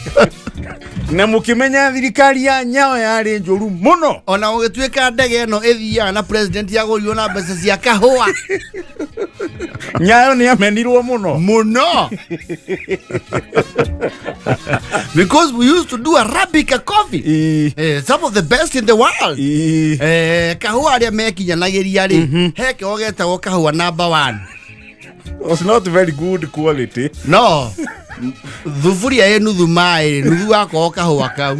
E: Na mũkĩmenya thirikari ya Nyayo yarĩ njũru mũno.
D: Ona gũgĩtuĩka ndege ĩno ĩthiaga na president yagũrirwo na mbeca cia kahũa.
E: Nyayo nĩ amenirwo mũno.
D: Muno. Because we used to do Arabica coffee.
E: Ii.
D: Some of the best in the world.
E: Ii.
D: Kahũa arĩa mekinyanagĩria rĩ, he kĩo getagwo kahũa number one.
E: Was not very good quality.
D: No. Thuburia ĩ nuthu maĩ, nuthu wakorwo kahũa kau.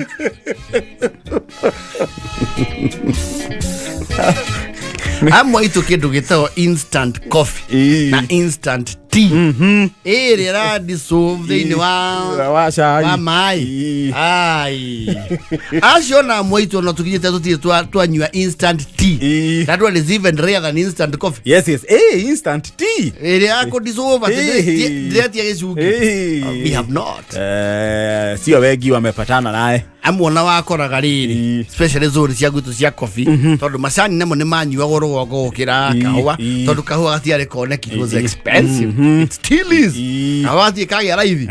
D: Amwe aitũ kĩndũ gĩtagwo instant coffee
E: Ii.
D: na instant tea. Ĩrĩa ĩra dissolve thĩinĩ wa
E: Wa cai.
D: wa maĩ.
E: Ii.
D: Ai. Acio na amwe aitũ ona tũkinyĩte tũtirĩ twanyua instant tea.
E: Ii.
D: That one is even rarer than instant coffee.
E: Yes, yes. Eh, instant tea.
D: Ĩrĩa ya kũ dissolve atĩ
E: Ii.
D: ndĩretia gĩcungi.
E: Ii.
D: We have not.
E: Sio wengi wamepatana naye.
D: Amwe ona wakoraga rĩrĩ,
E: Ii.
D: especially zone cia gwitũ cia coffee, tondũ macani namo nĩ manyuagwo rũgongo gũkĩra
E: Ii,
D: kahũa,
E: ii.
D: tondũ kahũa gatiarĩ koneki, it was
E: Ii.
D: expensive, it still is.
E: Ii.
D: Kahũa gatirĩ kagĩa raithi.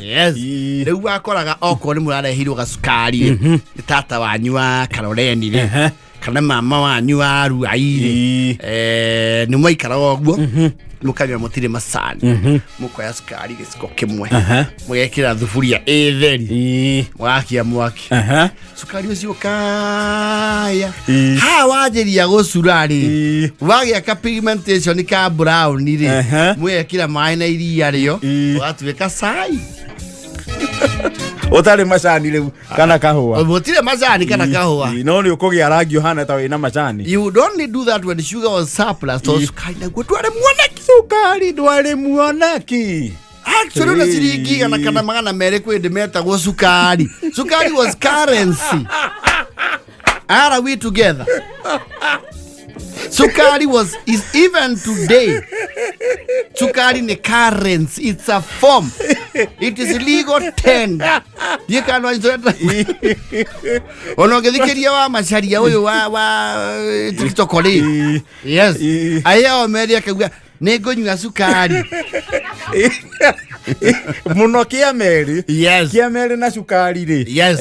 D: Yes.
E: Ii.
D: Rĩu wakoraga okorwo nĩ mũrarehirwo gacukari rĩ, nĩ tata wanyu wa Karoreni rĩ, kana mama wanyu wa Ruai rĩ,
E: Ii.
D: nĩ mwaikaraga ũguo mũkanyua mũtirĩ macani, mũkoya cukari gĩciko kĩmwe, mũgekĩra thuburia ĩ theri,
E: Ii.
D: mũgakia mwaki, cukari ũcio ũkaya.
E: Ii.
D: Haha wanjĩria gũcura rĩ,
E: Ii.
D: wagĩa ka pigmentation ka brown rĩ, mũgekĩra maĩ na iria rĩo,
E: Ii.
D: ũgatuĩka cai.
E: Ũtarĩ macani rĩu kana kahũa.
D: Mũtirĩ macani kana kahũa.
E: Ii, no nĩ ũkũgĩa rangi ũhana ta wĩna macani.
D: You would only do that when sugar was surplus, tondũ cukari naguo ndwarĩ muoneki.
E: Cukari ndwarĩ muoneki.
D: Actually ona ciringi igana kana 200 kwĩ ndĩ metagwo cukari. Cukari was currency. Are we together? Sukari was is even today. Sukari ni currency. It's a form. It is legal tender. Ndiĩ kana nĩ ona ũngĩthikĩria wa macaria ũyũ wa TikTok rĩ.
E: Ii.
D: Yes.
E: Ii.
D: Aya o akauga nĩ ngũnyua cukari.
E: Mũno kĩa merĩ.
D: Yes.
E: Kĩa merĩ na cukari rĩ.
D: Yes.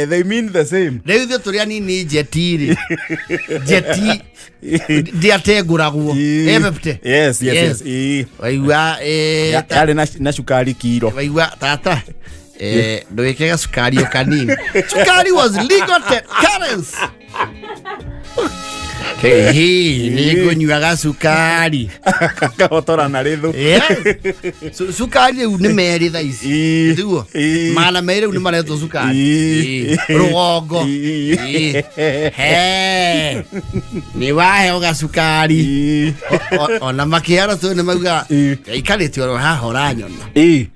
E: They mean the same.
D: Rĩu ithuĩ tũrĩ anini njeti rĩ. Njeti ndĩatengũragwo.
E: Ii.
D: Ĩbebte.
E: Yes, yes, yes. Ii.
D: Waigua
E: Yarĩ na cukari kiro.
D: Waigua tata, ndũgĩke gacukari o kanini. Cukari was legal currency. Hihi nĩ ngũnyua gacukari.
E: Kahotora na rĩthũ.
D: Yes. Cukari rĩu nĩ merĩ thaa ici.
E: Ii.
D: Tiguo?
E: Ii.
D: 200 rĩu nĩ maretwo cukari.
E: Ii.
D: Ii. Rũgongo.
E: Ii.
D: Ii. He. Nĩ waheo gacukari.
E: Ii.
D: Ona makĩara tũ nĩ mauga
E: Ii.
D: aikarĩte oro haha ũranyona.
E: Ii.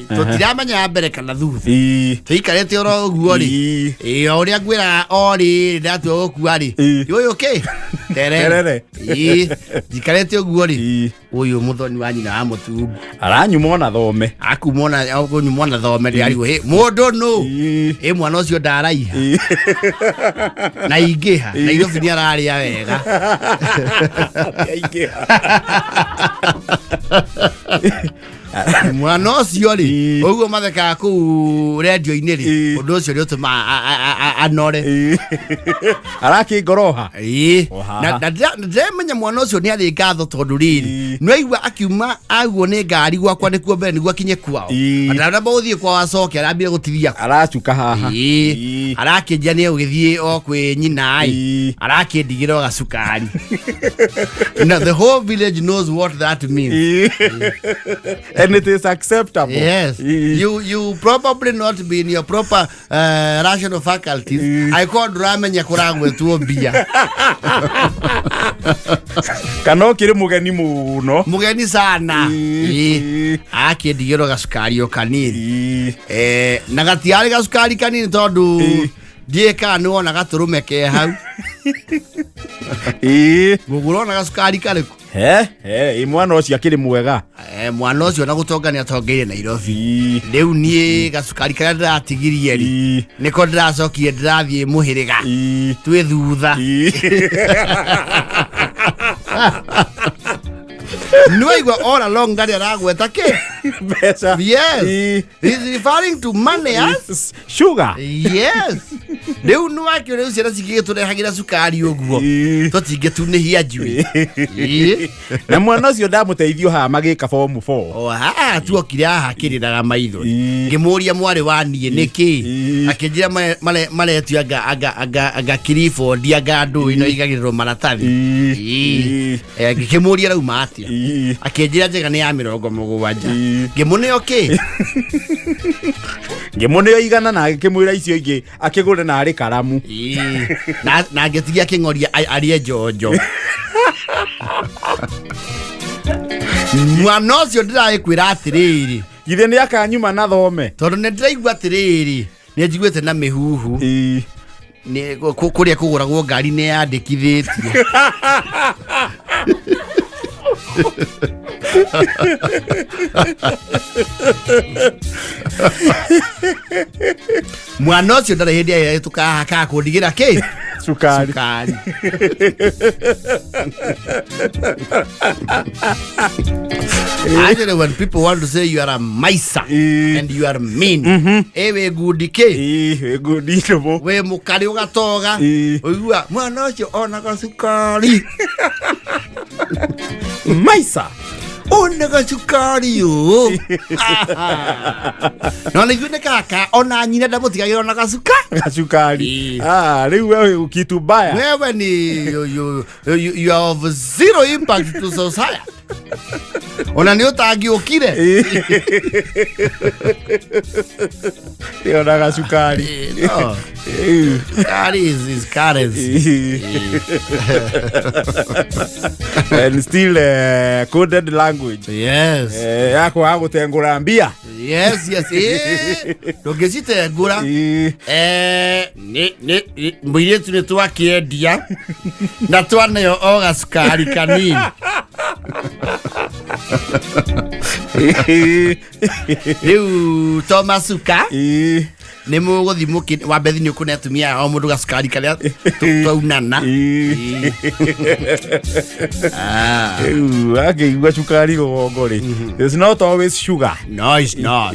D: Tũtiramenya mbere kana thutha.
E: Ii.
D: Tũikarĩte oro ũguo rĩ.
E: Ii.
D: Ĩ, o ũrĩa ngwĩraga o rĩ ndatua gũkua rĩ.
E: Ii.
D: Ũyũ kĩ? Terere.
E: Terere.
D: Ii. Njikarĩte ũguo rĩ.
E: Ii.
D: Ũyũ mũthoni wa nyina wa mũtungu.
E: Aranyuma ona thome.
D: Akuma ona akũnyuma ona thome ndĩrarigwo hĩ mũndũ nũ.
E: Ii.
D: Ĩ mwana ũcio ndaraiha.
E: Ii.
D: Na ingĩha. Nairobi nĩ ararĩa wega.
E: Aingĩha.
D: Mwana ũcio rĩ,
E: Ii.
D: ũguo mathekaga kũu rendio-inĩ rĩ,
E: Ii.
D: ũndũ ũcio nĩ ũtũmaga anore.
E: Ii. Arakĩngoroha.
D: Ĩĩ.
E: O haha.
D: Na ndĩramenya mwana ũcio nĩ arĩ ngatho tondũ rĩrĩ,
E: Ii.
D: nĩ waigua akiuma agwo nĩ ngari gwakwa nĩkuo mbere nĩguo akinye kwao.
E: Ii.
D: Atanamba gũthiĩ kwao acoke arambire gũtithia.
E: Aracuka haha.
D: Ĩĩ.
E: Ii.
D: Arakĩnjia nĩ egũgĩthiĩ o kwĩ nyina ĩ.
E: Ii.
D: Arakĩndigĩra o gacukari. Now the whole village knows what that means.
E: Ii. And it is acceptable.
D: Yes.
E: Ii.
D: You probably not be in your proper rational faculty. varieties angĩkorwo ndũramenya kũragwetwo mbia.
E: Kana ũkĩrĩ mũgeni mũno.
D: Mũgeni sana. Ĩĩ. Akĩndigĩrwo gacukari o kanini. Na gatiarĩ gacukari kanini tondũ ndiĩ kana nĩ wona gatũrũme ke hau. Ngũgũra ona gacukari karĩkũ?
E: He he, ĩ mwana ũcio akĩrĩ mwega.
D: Mwana ũcio na gũtonga nĩ atongeire Nairobi. Rĩu niĩ gacukari karĩa ndĩratigirie rĩ, nĩko ndĩracokire ndĩrathiĩ mũhĩrĩga twĩ thutha. Nĩwaigua all along ndarĩ aragweta kĩ?
E: Mbeca.
D: Yes. He's referring to money as
E: Sugar.
D: Yes. Rĩu nĩwakĩo rĩu ciana cingĩgĩtũrehagĩra cukari ũguo tũtingĩtunĩhia njuĩ. Ĩĩ.
E: Na mwana ũcio ndamũteithio haha magĩka form 4.
D: O haha tuokire haha akĩrĩraga maitho. Ngĩmũria mwarĩ wa niĩ nĩkĩ? Akĩnjĩra maretio anga anga anga anga kiribondi anga ndũ ĩno igagĩrĩrwo maratathi. Ĩĩ. Ngĩkĩmũria rauma atĩa? Akĩnjĩra njega nĩ ya 70. Ngĩmũneo kĩ?
E: Ngĩmũneo 100 na agĩkĩmwĩra icio ingĩ akĩgũre na arĩ karamu.
D: Ĩĩ. Na ngĩtigia akĩng'oria arĩe njonjo. Mwana ũcio ndĩragĩkwĩra atĩrĩrĩ.
E: Githĩ nĩ akanyuma na thome?
D: Tondũ nĩ ndĩraigua atĩrĩrĩ, nĩ njiguĩte na mĩhuhu. Nĩ kũrĩa kũgũragwo ngari nĩ yandĩkithĩtie. Mwana ũcio ndarĩ hĩndĩ ahĩtũkaga haha kana kũndigĩra kĩ?
E: Cukari.
D: Cukari. Actually, when people want to say you are a miser and you are mean, wĩ ngundi kĩ?
E: Wĩ ngundi nũmũ.
D: Wĩ mũkarĩ ũgatoga. Ũigua mwana ũcio onaga cukari.
E: Miser.
D: Onaga cukari ũũ. No nĩ ithuĩ nĩ kaka ona nyina ndamũtigagĩra ona gacuka.
E: Gacukari. Rĩu wewe kitu mbaya.
D: Wewe ni you are of zero impact to society. Ona nĩ ũtangĩũkire.
E: Ona gacukari.
D: No. Cukari is currency.
E: And still coded language.
D: Yes.
E: Yakwa gũtengũra mbia.
D: Yes, yes. Ndũngĩcitengũra. Mũirĩtu nĩ twakĩendia na twaneo o gacukari kanini. Rĩu to macuka nĩ mũgũthiĩ mũkĩ wambe thiĩ nĩ ũkũne atumia o mũndũ gacukari karĩa twaunana.
E: Rĩu akĩigua cukari rũgongo rĩ, it's not always sugar.
D: No, it's not.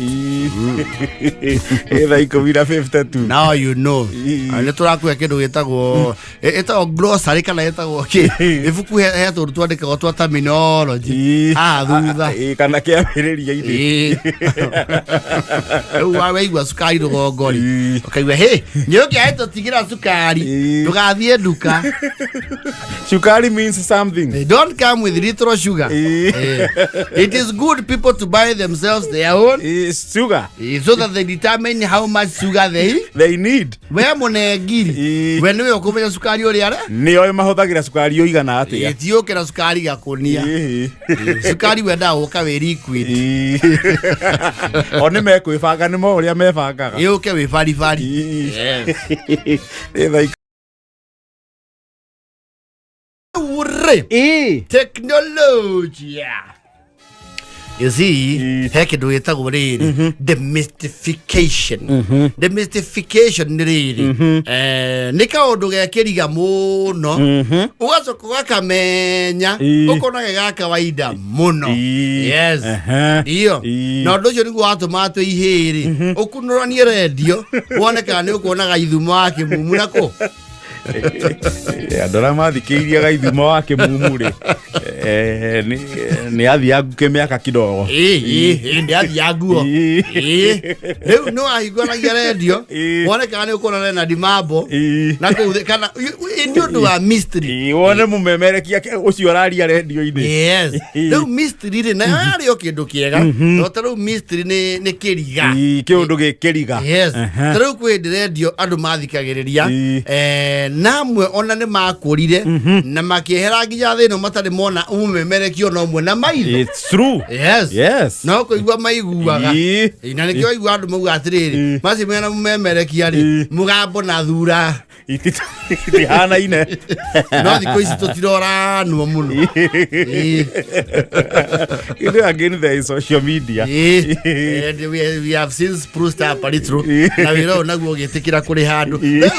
E: Thaa 10:52.
D: Now you know. Nĩ tũrakuhe kĩndũ gĩtagwo ĩtagwo glossary kana ĩtagwo kĩ? Ibuku he tũndũ twandĩkagwo twa terminology. Haha thutha.
E: Kana kĩambĩrĩria-inĩ.
D: Rĩu waigua cukari rũgongo rĩ, ũkaigua hĩ, nĩ ũngĩahe tũtigĩra cukari, ndũgathiĩ nduka.
E: Cukari means something.
D: They don't come with little sugar. It is good people to buy themselves their own
E: sugar.
D: So that they determine how much sugar
E: they need.
D: We mũnengiri. We nĩwe ũkũmenya cukari ũrĩa are?
E: Nĩ oĩ mahũthagĩra cukari ũigana atĩa.
D: Ti ũkĩra cukari gakũnia. Cukari wendaga gũka wĩ liquid.
E: O nĩ mekwĩbanga, nĩ mo ũrĩa mebangaga.
D: Yũke wĩ baribari. Yes.
E: Nĩ thaa
D: Ure. Technology. You see, he kĩndũ gĩtagwo rĩrĩ demystification. Demystification nĩ rĩrĩ nĩ kaũndũ gekĩriga mũno ũgacoka ũgakamenya ũkona ge ga kawaida mũno. Yes. Ndio. Na ũndũ ũcio nĩguo watũmaga twĩ ihĩrĩ ũkunũranie rendio wone kana nĩ ũkuonaga ithumo wa kĩmumu na kũ.
E: Andå arä a mathikä irie gaithuma wa kä mumu rä nä athiangu kä mä aka kidogo.
D: Ĩĩ, nĩ athianguo.
E: Ĩĩ.
D: Rĩu nĩ wahingũragia rendio
E: Ĩĩ.
D: wone kana nĩ ũkuona Leonard Mambo
E: Ĩĩ.
D: na kũu kana nĩ ũndũ wa mystery.
E: Ĩĩ, wone må memerekia å cio araria rendio-inä.
D: Yes, rĩu mystery rĩ nayo yarĩ o kĩndũ kĩega, no ta rĩu mystery nĩ kĩriga.
E: Kä å ndå gä kä riga.
D: Yes, ta rĩu kwĩ hĩndĩ rendio andũ mathikagĩrĩria, na amwe ona nĩ makũrire na makĩehera nginya thĩ ĩno matarĩ mona mũmemerekio na ũmwe na maitho.
E: It's true.
D: Yes.
E: Yes.
D: No kũigua maiguaga.
E: Ĩĩ.
D: Ĩĩ, na nĩkĩo waigua andũ mauga atĩrĩrĩ,
E: Ĩĩ.
D: macio mena mũmemerekia rĩ,
E: Ĩĩ.
D: mũgambo na thura
E: Itihanaine.
D: No thikũ ici tũtiroranwo mũno. Ĩĩ.
E: You know, again there is social media.
D: Ĩĩ. And we have since proved up a little na wĩra ũyũ naguo ũgĩtĩkĩra kũrĩ handũ.
E: Ĩĩ.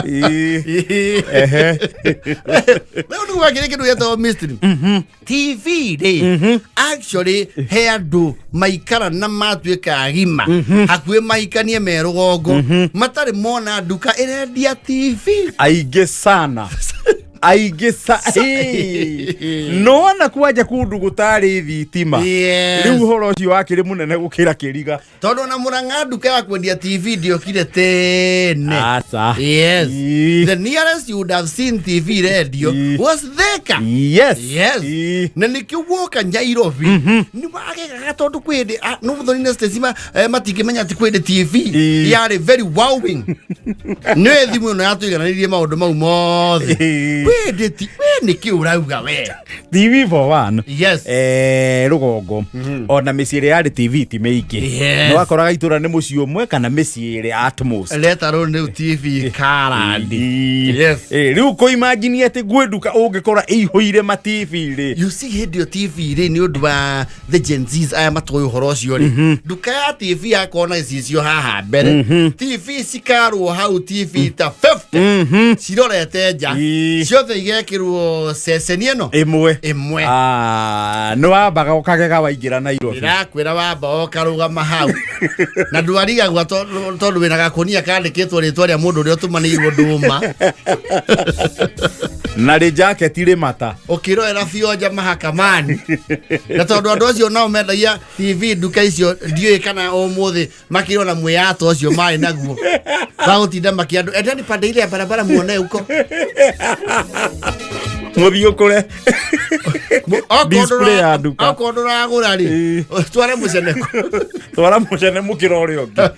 D: Ĩĩ.
E: Ehe.
D: Rĩu nĩguo wakĩrĩ kĩndũ gĩtagwo mystery TV rĩ, actually he andũ maikara na matuĩka agima hakuhĩ mahikanie me rũgongo matarĩ mona nduka ĩrendia TV.
E: Aingĩ sana, aingĩ sa nona kwanja kundu gũtarĩ thitima.
D: Yes.
E: Rĩu ũhoro ũcio wakĩrĩ mũnene gũkĩra kĩriga.
D: Tondũ ona Mũrang'a nduka ya kwendia TV ndiokire tene.
E: Aca.
D: Yes.
E: Ĩĩ.
D: The nearest you would have seen TV radio
E: Ĩĩ.
D: was Thika.
E: Yes.
D: Yes.
E: Ĩĩ.
D: Na nĩkĩo woka Nairobi nĩ wagegaga tondũ kwĩ hĩndĩ no Muthoni na Stacy matingĩmenya atĩ kwĩ hĩndĩ TV
E: Ĩĩ.
D: yarĩ very wowing. Nĩwe thimũ ĩno yatũigananirie maũndũ mau mothe.
E: Ĩĩ.
D: Kwĩ hĩndĩ ti we nĩkĩ ũrauga we?
E: TV for one.
D: Yes.
E: Rũgongo ona mĩciĩ ĩrĩa yarĩ TV ti mĩingĩ.
D: Yes.
E: Nĩ wakoraga itũra nĩ mũciĩ ũmwe kana mĩciĩ ĩrĩ at most.
D: Leta rũrũ rĩu TV karandi.
E: Ĩĩ.
D: Yes.
E: Ĩĩ, rĩu kũ imagine atĩ gwĩ nduka ũngĩkora ĩihũire ma TV rĩ.
D: You see, hĩndĩ ĩyo TV rĩ, nĩ ũndũ wa the Gen Zs aya matoĩ ũhoro ũcio rĩ, nduka ya TV yakorwo na gĩcicio haha mbere, TV cikarwo hau, TV ta 50 cirorete nja,
E: Ĩĩ.
D: ciothe igekĩrwo ceceni ĩno
E: ĩmwe.
D: Ĩmwe.
E: Ah, nĩ wambaga ũkagega waingĩra Nairobi.
D: Ndĩrakwĩra wamba ũkarũgama hau na ndwarigagwa tondũ wĩna gakũnia kandĩkĩtwo rĩtwa rĩa mũndũ ũrĩa ũtũmanĩirwo ndũma.
E: Na rĩ jaketi rĩ mata.
D: Ũkĩrorera bionja mahakamani, na tondũ andũ acio nao mendagia TV nduka icio, ndiũĩ kana ũmũthĩ makĩrĩ ona mwĩyato ũcio marĩ naguo wa gũtinda makĩandũ endani pande ile ya barabara muone huko.
E: Mũthiĩ ũkũre display ya nduka.
D: Okorwo ndũragũra rĩ, tware mũceneko.
E: Twara mũcene mũkĩra ũrĩa ũngĩ.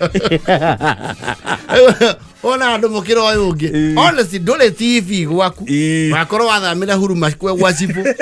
D: Ona andũ mũkĩra ũyũ ũngĩ.
E: Ĩĩ.
D: Honestly, ndũrĩ TV gwaku.
E: Ĩĩ.
D: Wakorwo wathamĩra huruma gwa cibũ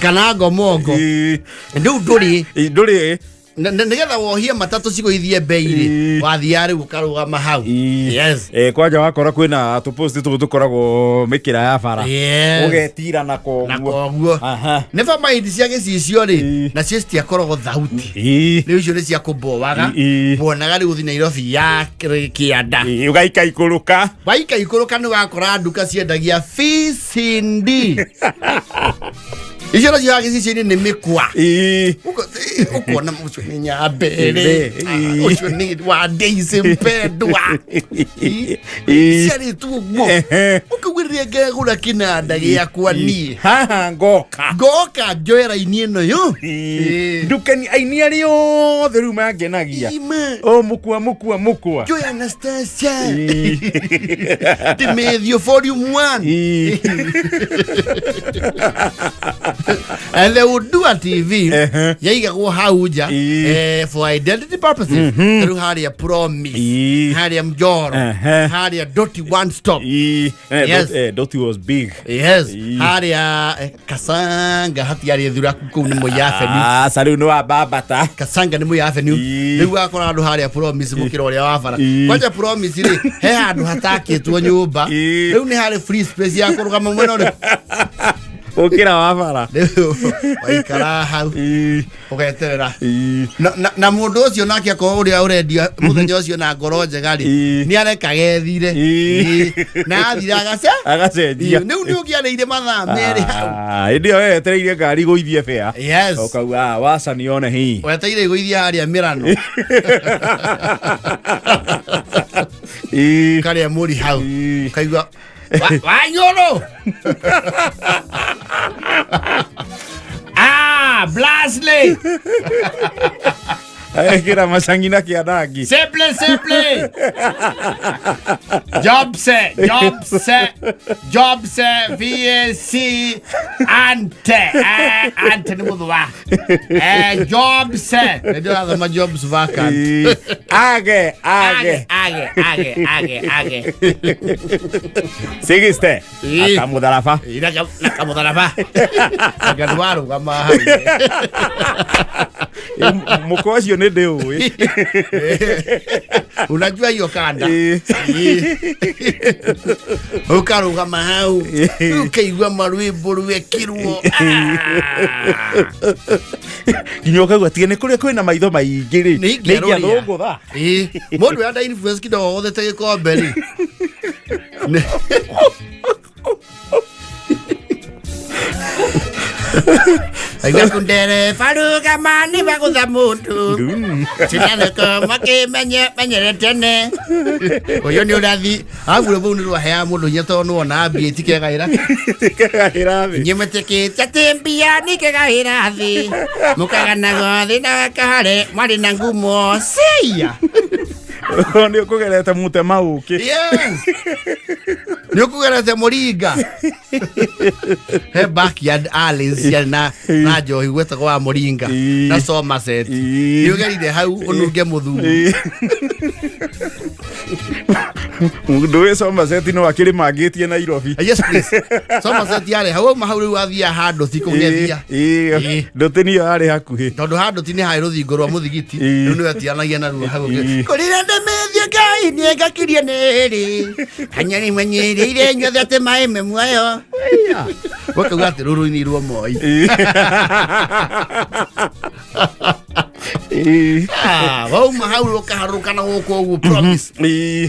D: kana ngomongo.
E: Ĩĩ.
D: Rĩu ndũrĩ.
E: Ĩĩ, ndũrĩ.
D: Nĩgetha wohie matatũ cigũithie mbei rĩ,
E: Ĩĩ.
D: wathiaga rĩu ũkarũgama hau.
E: Ĩĩ.
D: Yes.
E: Kwanja wakora kwĩna tũpost tũtũ tũkoragwo mĩkĩra ya bara.
D: Yes.
E: Ũgetira na koguo.
D: Na koguo
E: Aha.
D: nĩ bamaindi cia gĩcicio rĩ,
E: Ĩĩ.
D: nacio citiakoragwo thauti.
E: Ĩĩ.
D: Rĩu icio nĩ cia kũmbowaga.
E: Ĩĩ.
D: Wonaga rĩu ũthi Nairobi ya kĩanda.
E: Ĩĩ, ũgaika ikũrũka.
D: Waika ikũrũka nĩ wakora nduka ciendagia VCD. Icio nacio ya gĩcicio-inĩ nĩ mĩkwa.
E: Ĩĩ.
D: Ũkona ũcio nĩ Nyambere.
E: Ĩĩ.
D: Ũcio nĩ wa Daisy mpendwa.
E: Ĩĩ.
D: Ciarĩtwo ũguo.
E: Ehe.
D: Ũkaugĩrĩria ngegũra kĩnanda gĩakwa niĩ.
E: Haha ngoka.
D: Ngoka njoe raini ĩno yo.
E: Ĩĩ. Ndukani aini arĩa othe rĩu mangenagia.
D: Ima.
E: O mũkua mũkua mũkua.
D: Njoe Anastasia.
E: Ĩĩ.
D: Ndĩmethio volume 1.
E: Ĩĩ.
D: And they would do a TV
E: Ehe.
D: yaigagwo hau nja
E: Ĩĩ.
D: for identity purposes, rĩu harĩa Promise,
E: Ĩĩ.
D: harĩa Mjoro,
E: Ehe.
D: harĩa Doti One Stop.
E: Ĩĩ.
D: Yes.
E: Doti was big.
D: Yes.
E: Ĩĩ.
D: Harĩa Kasanga hatiarĩ thuraku kũu nĩ Moi Avenue.
E: Aca rĩu nĩ wambambata.
D: Kasanga nĩ Moi Avenue.
E: Ĩĩ.
D: Rĩu wakora andũ harĩa Promise mũkĩra ũrĩa wa bara.
E: Ĩĩ.
D: Kwanja Promise rĩ, he handũ hatakĩtwo nyũmba.
E: Ĩĩ.
D: Rĩu nĩ harĩ free space ya kũrũgama mwena ũrĩkũ?
E: Ũkĩra wa bara.
D: Rĩu waikara hau
E: Ĩĩ.
D: ũgeterera.
E: Ĩĩ.
D: Na mũndũ ũcio nake akorwo ũrĩa ũrendia mũthenya ũcio na ngoro njega rĩ,
E: Ĩĩ.
D: nĩ areka gethire.
E: Ĩĩ.
D: Ĩĩ. Na athire agace
E: Agacenjia.
D: rĩu nĩ ũngĩarĩire mathaa 2 hau.
E: Ah, hĩndĩ ĩyo wetereire ngari gũithie bea.
D: Yes.
E: Ũkauga, "Ah, waca nione hii."
D: Weteire igũithia harĩa mĩrano. Ũkarĩa mũri hau. Ũkaigua wanyũrũ. Ah, Blasley.
E: Ekĩra macangi na kĩandangi.
B: Simple, simple. Jobse, Jobse, Jobse, VAC, Ante, Ante nĩ mũthũa. Jobse.
D: Nĩ ndĩrathoma jobs vacant.
E: Age, age.
B: Age, age, age, age.
E: Sigiste. Akamũtharaba.
D: Na kamũtharaba. Anga ndwarũgama hau.
E: Mũkwa ũcio nĩ ndĩũĩ.
D: Unajua hiyo kanda. Ũkarũgama hau ũkaigua marwĩmbo rwekirwo.
E: Nginya ũkaigua tiga nĩ kũrĩa kwĩna maitho maingĩ rĩ.
D: Nĩ ingĩarũria.
E: Nĩ ingĩathũngũtha.
D: Mũndũ enda influence kidogo othete gĩkombe rĩ. Aigua kundereba rũgama nĩ bagũtha mũndũ. Sinathoko makĩmenye menyere tene. Ũyũ nĩ ũrathi. Arabu rwĩmbo rũu nĩ rwaheaga mũndũ hinya tondũ nĩwona mbia itikegaĩra.
E: Itikegaĩra thĩ.
B: Inyuĩ mwĩtĩkĩtie atĩ mbia nĩikegaĩra thĩ. Mũkaganaga thĩ na kahare mwarĩ na ngumo cia.
E: Nĩ ũkũgerete mũtema ũkĩ.
D: Yes. Nĩ ũkũgerete mũringa. He backyard alleys ciarĩ na njohi gwetagwo wa mũringa na Somerset. Nĩ ũgerire hau ũnunge mũthuri.
E: Mũndũ wĩ Somerset no akĩrĩmangĩtie Nairobi.
D: Yes please. Somerset yarĩ hau auma hau rĩu wathiaga handũ ti kũgethia.
E: Ndũtĩ nĩyo yarĩ hakuhĩ.
D: Tondũ handũ ti nĩ harĩ rũthingo rwa mũthigiti. Rĩu nĩwe atianagia naruo hau.
B: Kũrĩra ndemethia Ngai nĩengakirie nĩrĩ. Kanyari mwenyĩrĩire inyuothe atĩ maĩ me muoyo.
D: Ũkauga atĩ rũrũ-inĩ rwa Moi. Wauma hau ũkaharũrũka na gũkũ ũguo promise.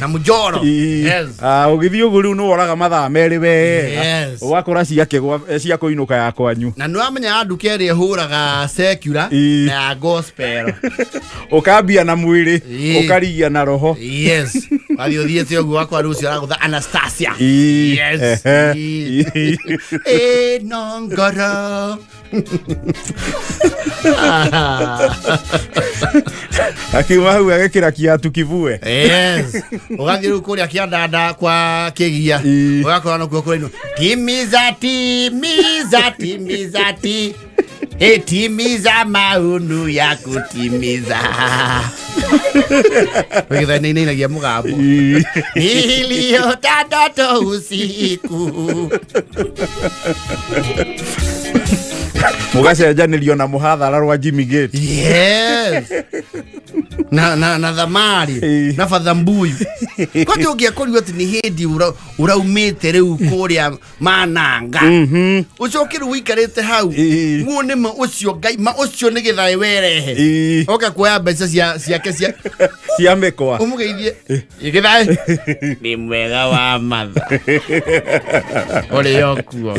D: Na mũjoro. Yes.
E: Ũgĩthiĩ ũguo rĩu nĩworaga mathaa merĩ wega.
D: Yes.
E: Ũgakora ciakĩgwa cia kũinũka ya kwanyu.
D: Na nĩwamenya nduka ĩrĩa ĩhũraga secular na ya gospel.
E: Ũkambia na mwĩrĩ, ũkarigia na roho.
D: Yes. Wathiĩ ũthiĩte ũguo wakwa rĩu ũcio aragũtha Anastasia. Yes. Ĩno ngoro.
E: Akiuma hau agĩkĩra kiatu kivue.
D: Yes. Ũgathiĩ rĩu kũrĩa kĩandanda kwa kĩgia. Ũgakora nokuo kũrainwo.
B: Timiza, timiza, timiza, ti. Timiza maunu ya kutimiza.
D: Wĩgĩtha nĩinainagia mũgambo.
B: Niliota ndoto usiku.
E: Mũgacenjanĩrio na mũhathara rwa Jimmy Gate.
D: Yes. Na thamari na batha mbuyu. Kwati ũngĩakorirwo atĩ nĩ hĩndĩ ũraumĩte rĩu kũrĩa mananga. Ũcoke rĩu ũikarĩte hau. Muo nĩ ma ũcio Ngai ma ũcio nĩ gĩthaĩ werehe. Oka kuoya mbeca ciake
E: cia mĩkwa.
D: Ũmũgeithie. Gĩthaĩ.
B: Nĩ mwega wa matha. Ũrĩ o kuo.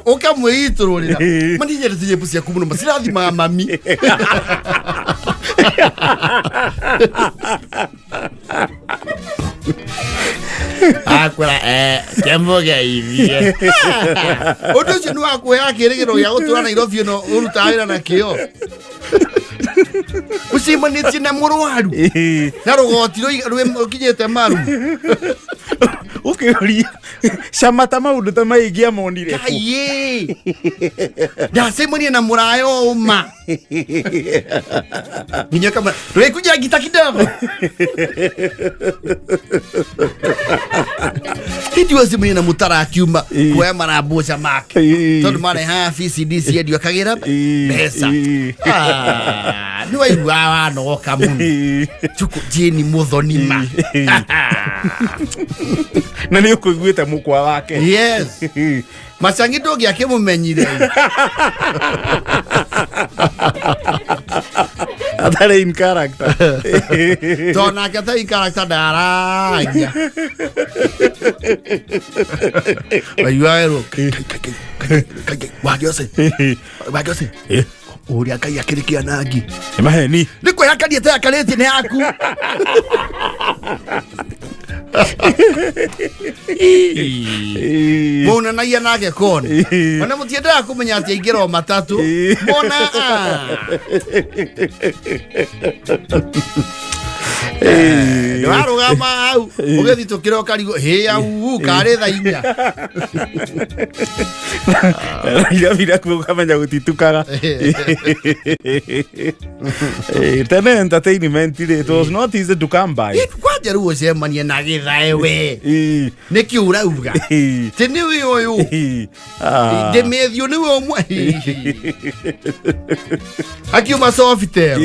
D: Ũkamwĩitũrũrĩra. Mani nyendete nyĩmbo ciaku mũno macirathimaga mami.
B: Akwĩra kĩmũgeithie.
D: Ũndũ ũcio nĩ wakũheaga kĩĩrĩgĩrĩro gĩa gũtũra Nairobi ĩno ũrutaga wĩra na kĩo. Ũcemanĩtie na mũrwaru na rũgoti rũkinyĩte maru.
E: Ũkĩũria cama ta maũndũ ta maingĩ amonire kũ?
D: Kaiĩ. Ndacemania na mũraya ũma. Nginya kama rĩkuja ngita kidogo. Hĩndĩ wacemania na mũtara akiuma kuoya marambuca make. Tondũ marehaga VCD ciendio akagĩra mbeca. Nĩ waiguaga wanogoka mũno. Tuko Jane Muthoni ma.
E: Na nĩ ũkũiguĩte mũkwa wake.
D: Yes. Macangi ndũngĩakĩmũmenyire.
E: Atarĩ in character.
D: Tondũ nake atarĩ in character ndaragia. Waiguaga werwo, Kai, kai, kai, kai, kai, kai, Wangi ũcio. Wangi ũcio. Ũrĩa Ngai akĩrĩ kĩanangi.
E: Nĩ maheni.
D: Nĩ kwĩyakaria teyakarĩtie nĩ yaku. Maunanagia nake kona. Ona mũtiendaga kũmenya atĩ aingĩra o matatũ. Mona nĩwarũgama hau ũgĩthitũkĩra ũkarigwo hĩ au karĩ thaa 4.
E: Nairobi nakuo ũkamenya gũtitukaga. Tene entertainment rĩ, it was not easy to come by.
D: Kwanja rĩu ũcemanie na gĩthae we. Nĩkĩ ũrauga? Tĩ nĩwe ũyũ. Ndĩmĩthiũ nĩwe ũmwe. Akiuma Sofitel.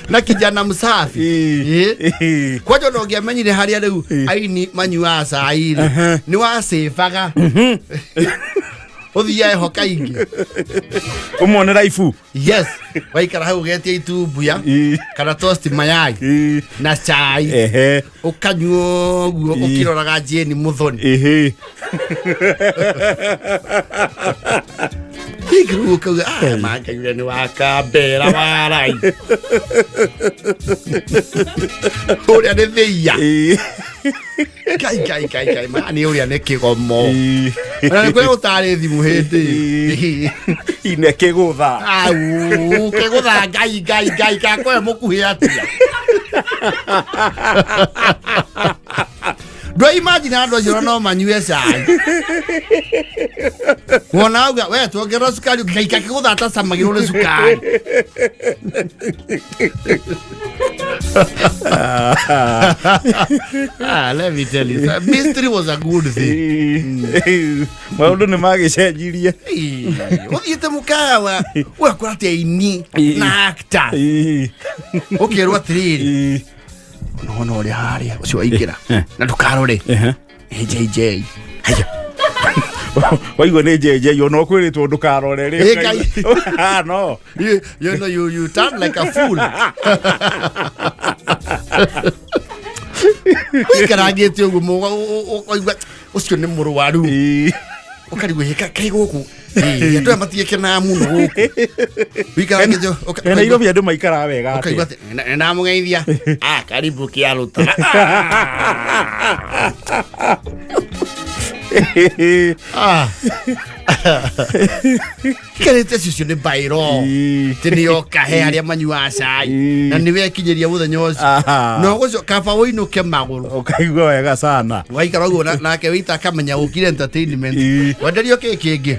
D: Na kijana msafi. Kwanja ona ũngĩamenyire harĩa rĩu aini manyuaga cai rĩ, nĩ wacĩbaga. Ũthiae ho kaingĩ.
E: Ũmuonera ibu.
D: Yes. Waikara hau ũgetia itumbuya kana toast mayai na cai. Ũkanyua ũguo ũkĩroraga Jane Muthoni. Hihi rĩu ũkauga, "Ah, ma Ngai ũrĩa nĩ wakambera warai." Ũrĩa nĩ thĩia. Ngai, Ngai, Ngai, Ngai, ma nĩ ũrĩa nĩ kĩgomo. Ona nĩ kũrĩa gũtarĩ thimũ hĩndĩ ĩyo.
E: Ine kĩgũtha.
D: Au, kĩgũtha Ngai, Ngai, Ngai, kakwe mũkuhĩ atĩa. Ndwa imagine andũ acio no manyue cai. Wona auga we tuongerera cukari Ngai kakĩgũtha atacamagĩrwo nĩ cukari. Let me tell you, mystery was a good thing.
E: Maũndũ nĩ magĩcenjirie.
D: Ũthiĩte mũkawa ũgakora atĩ aini na actors. Ũkerwo atĩrĩrĩ, nona ũrĩa harĩa ũcio waingĩra na ndũkarore nĩ JJ. Haya.
E: Waigua nĩ JJ ona ũkwĩrĩtwo ndũkarore rĩ.
D: Ĩ, Ngai.
E: No.
D: You know, you turn like a fool. Ũikarangĩte ũguo ũkaigua ũcio nĩ mũrwaru. Ũkarigwo ĩ, kaĩ gũkũ. Ĩ, andũ aya matiĩkenaga mũno gũkũ. Ũikarangĩte
E: Nairobi andũ maikaraga wega atĩa?
D: Ũkaigua atĩ, nĩ ndamũgeithia. Karibu kĩarũta. Ikarĩte cicio nĩ bairo. Atĩ nĩ yoka he arĩa manyuaga cai. Na nĩ wekinyĩria mũthenya ũcio. Na ũgũcio kaba ũinũke magũrũ.
E: Ũkaigua wega sana.
D: Waikara ũguo nake wĩita akamenya ũkire entertainment. Wenderio kĩ kĩngĩ?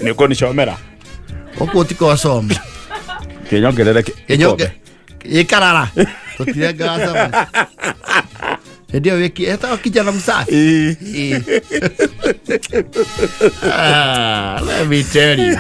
E: Nĩ ũkũnicomera.
D: Ũkũ ũtikocoma.
E: Kĩnyongerere
D: Kĩnyonge. Ĩkarara. Tũtirengaga cabaci. Hĩndĩ ĩyo wĩki etagwo kijana msafi. Let me tell you.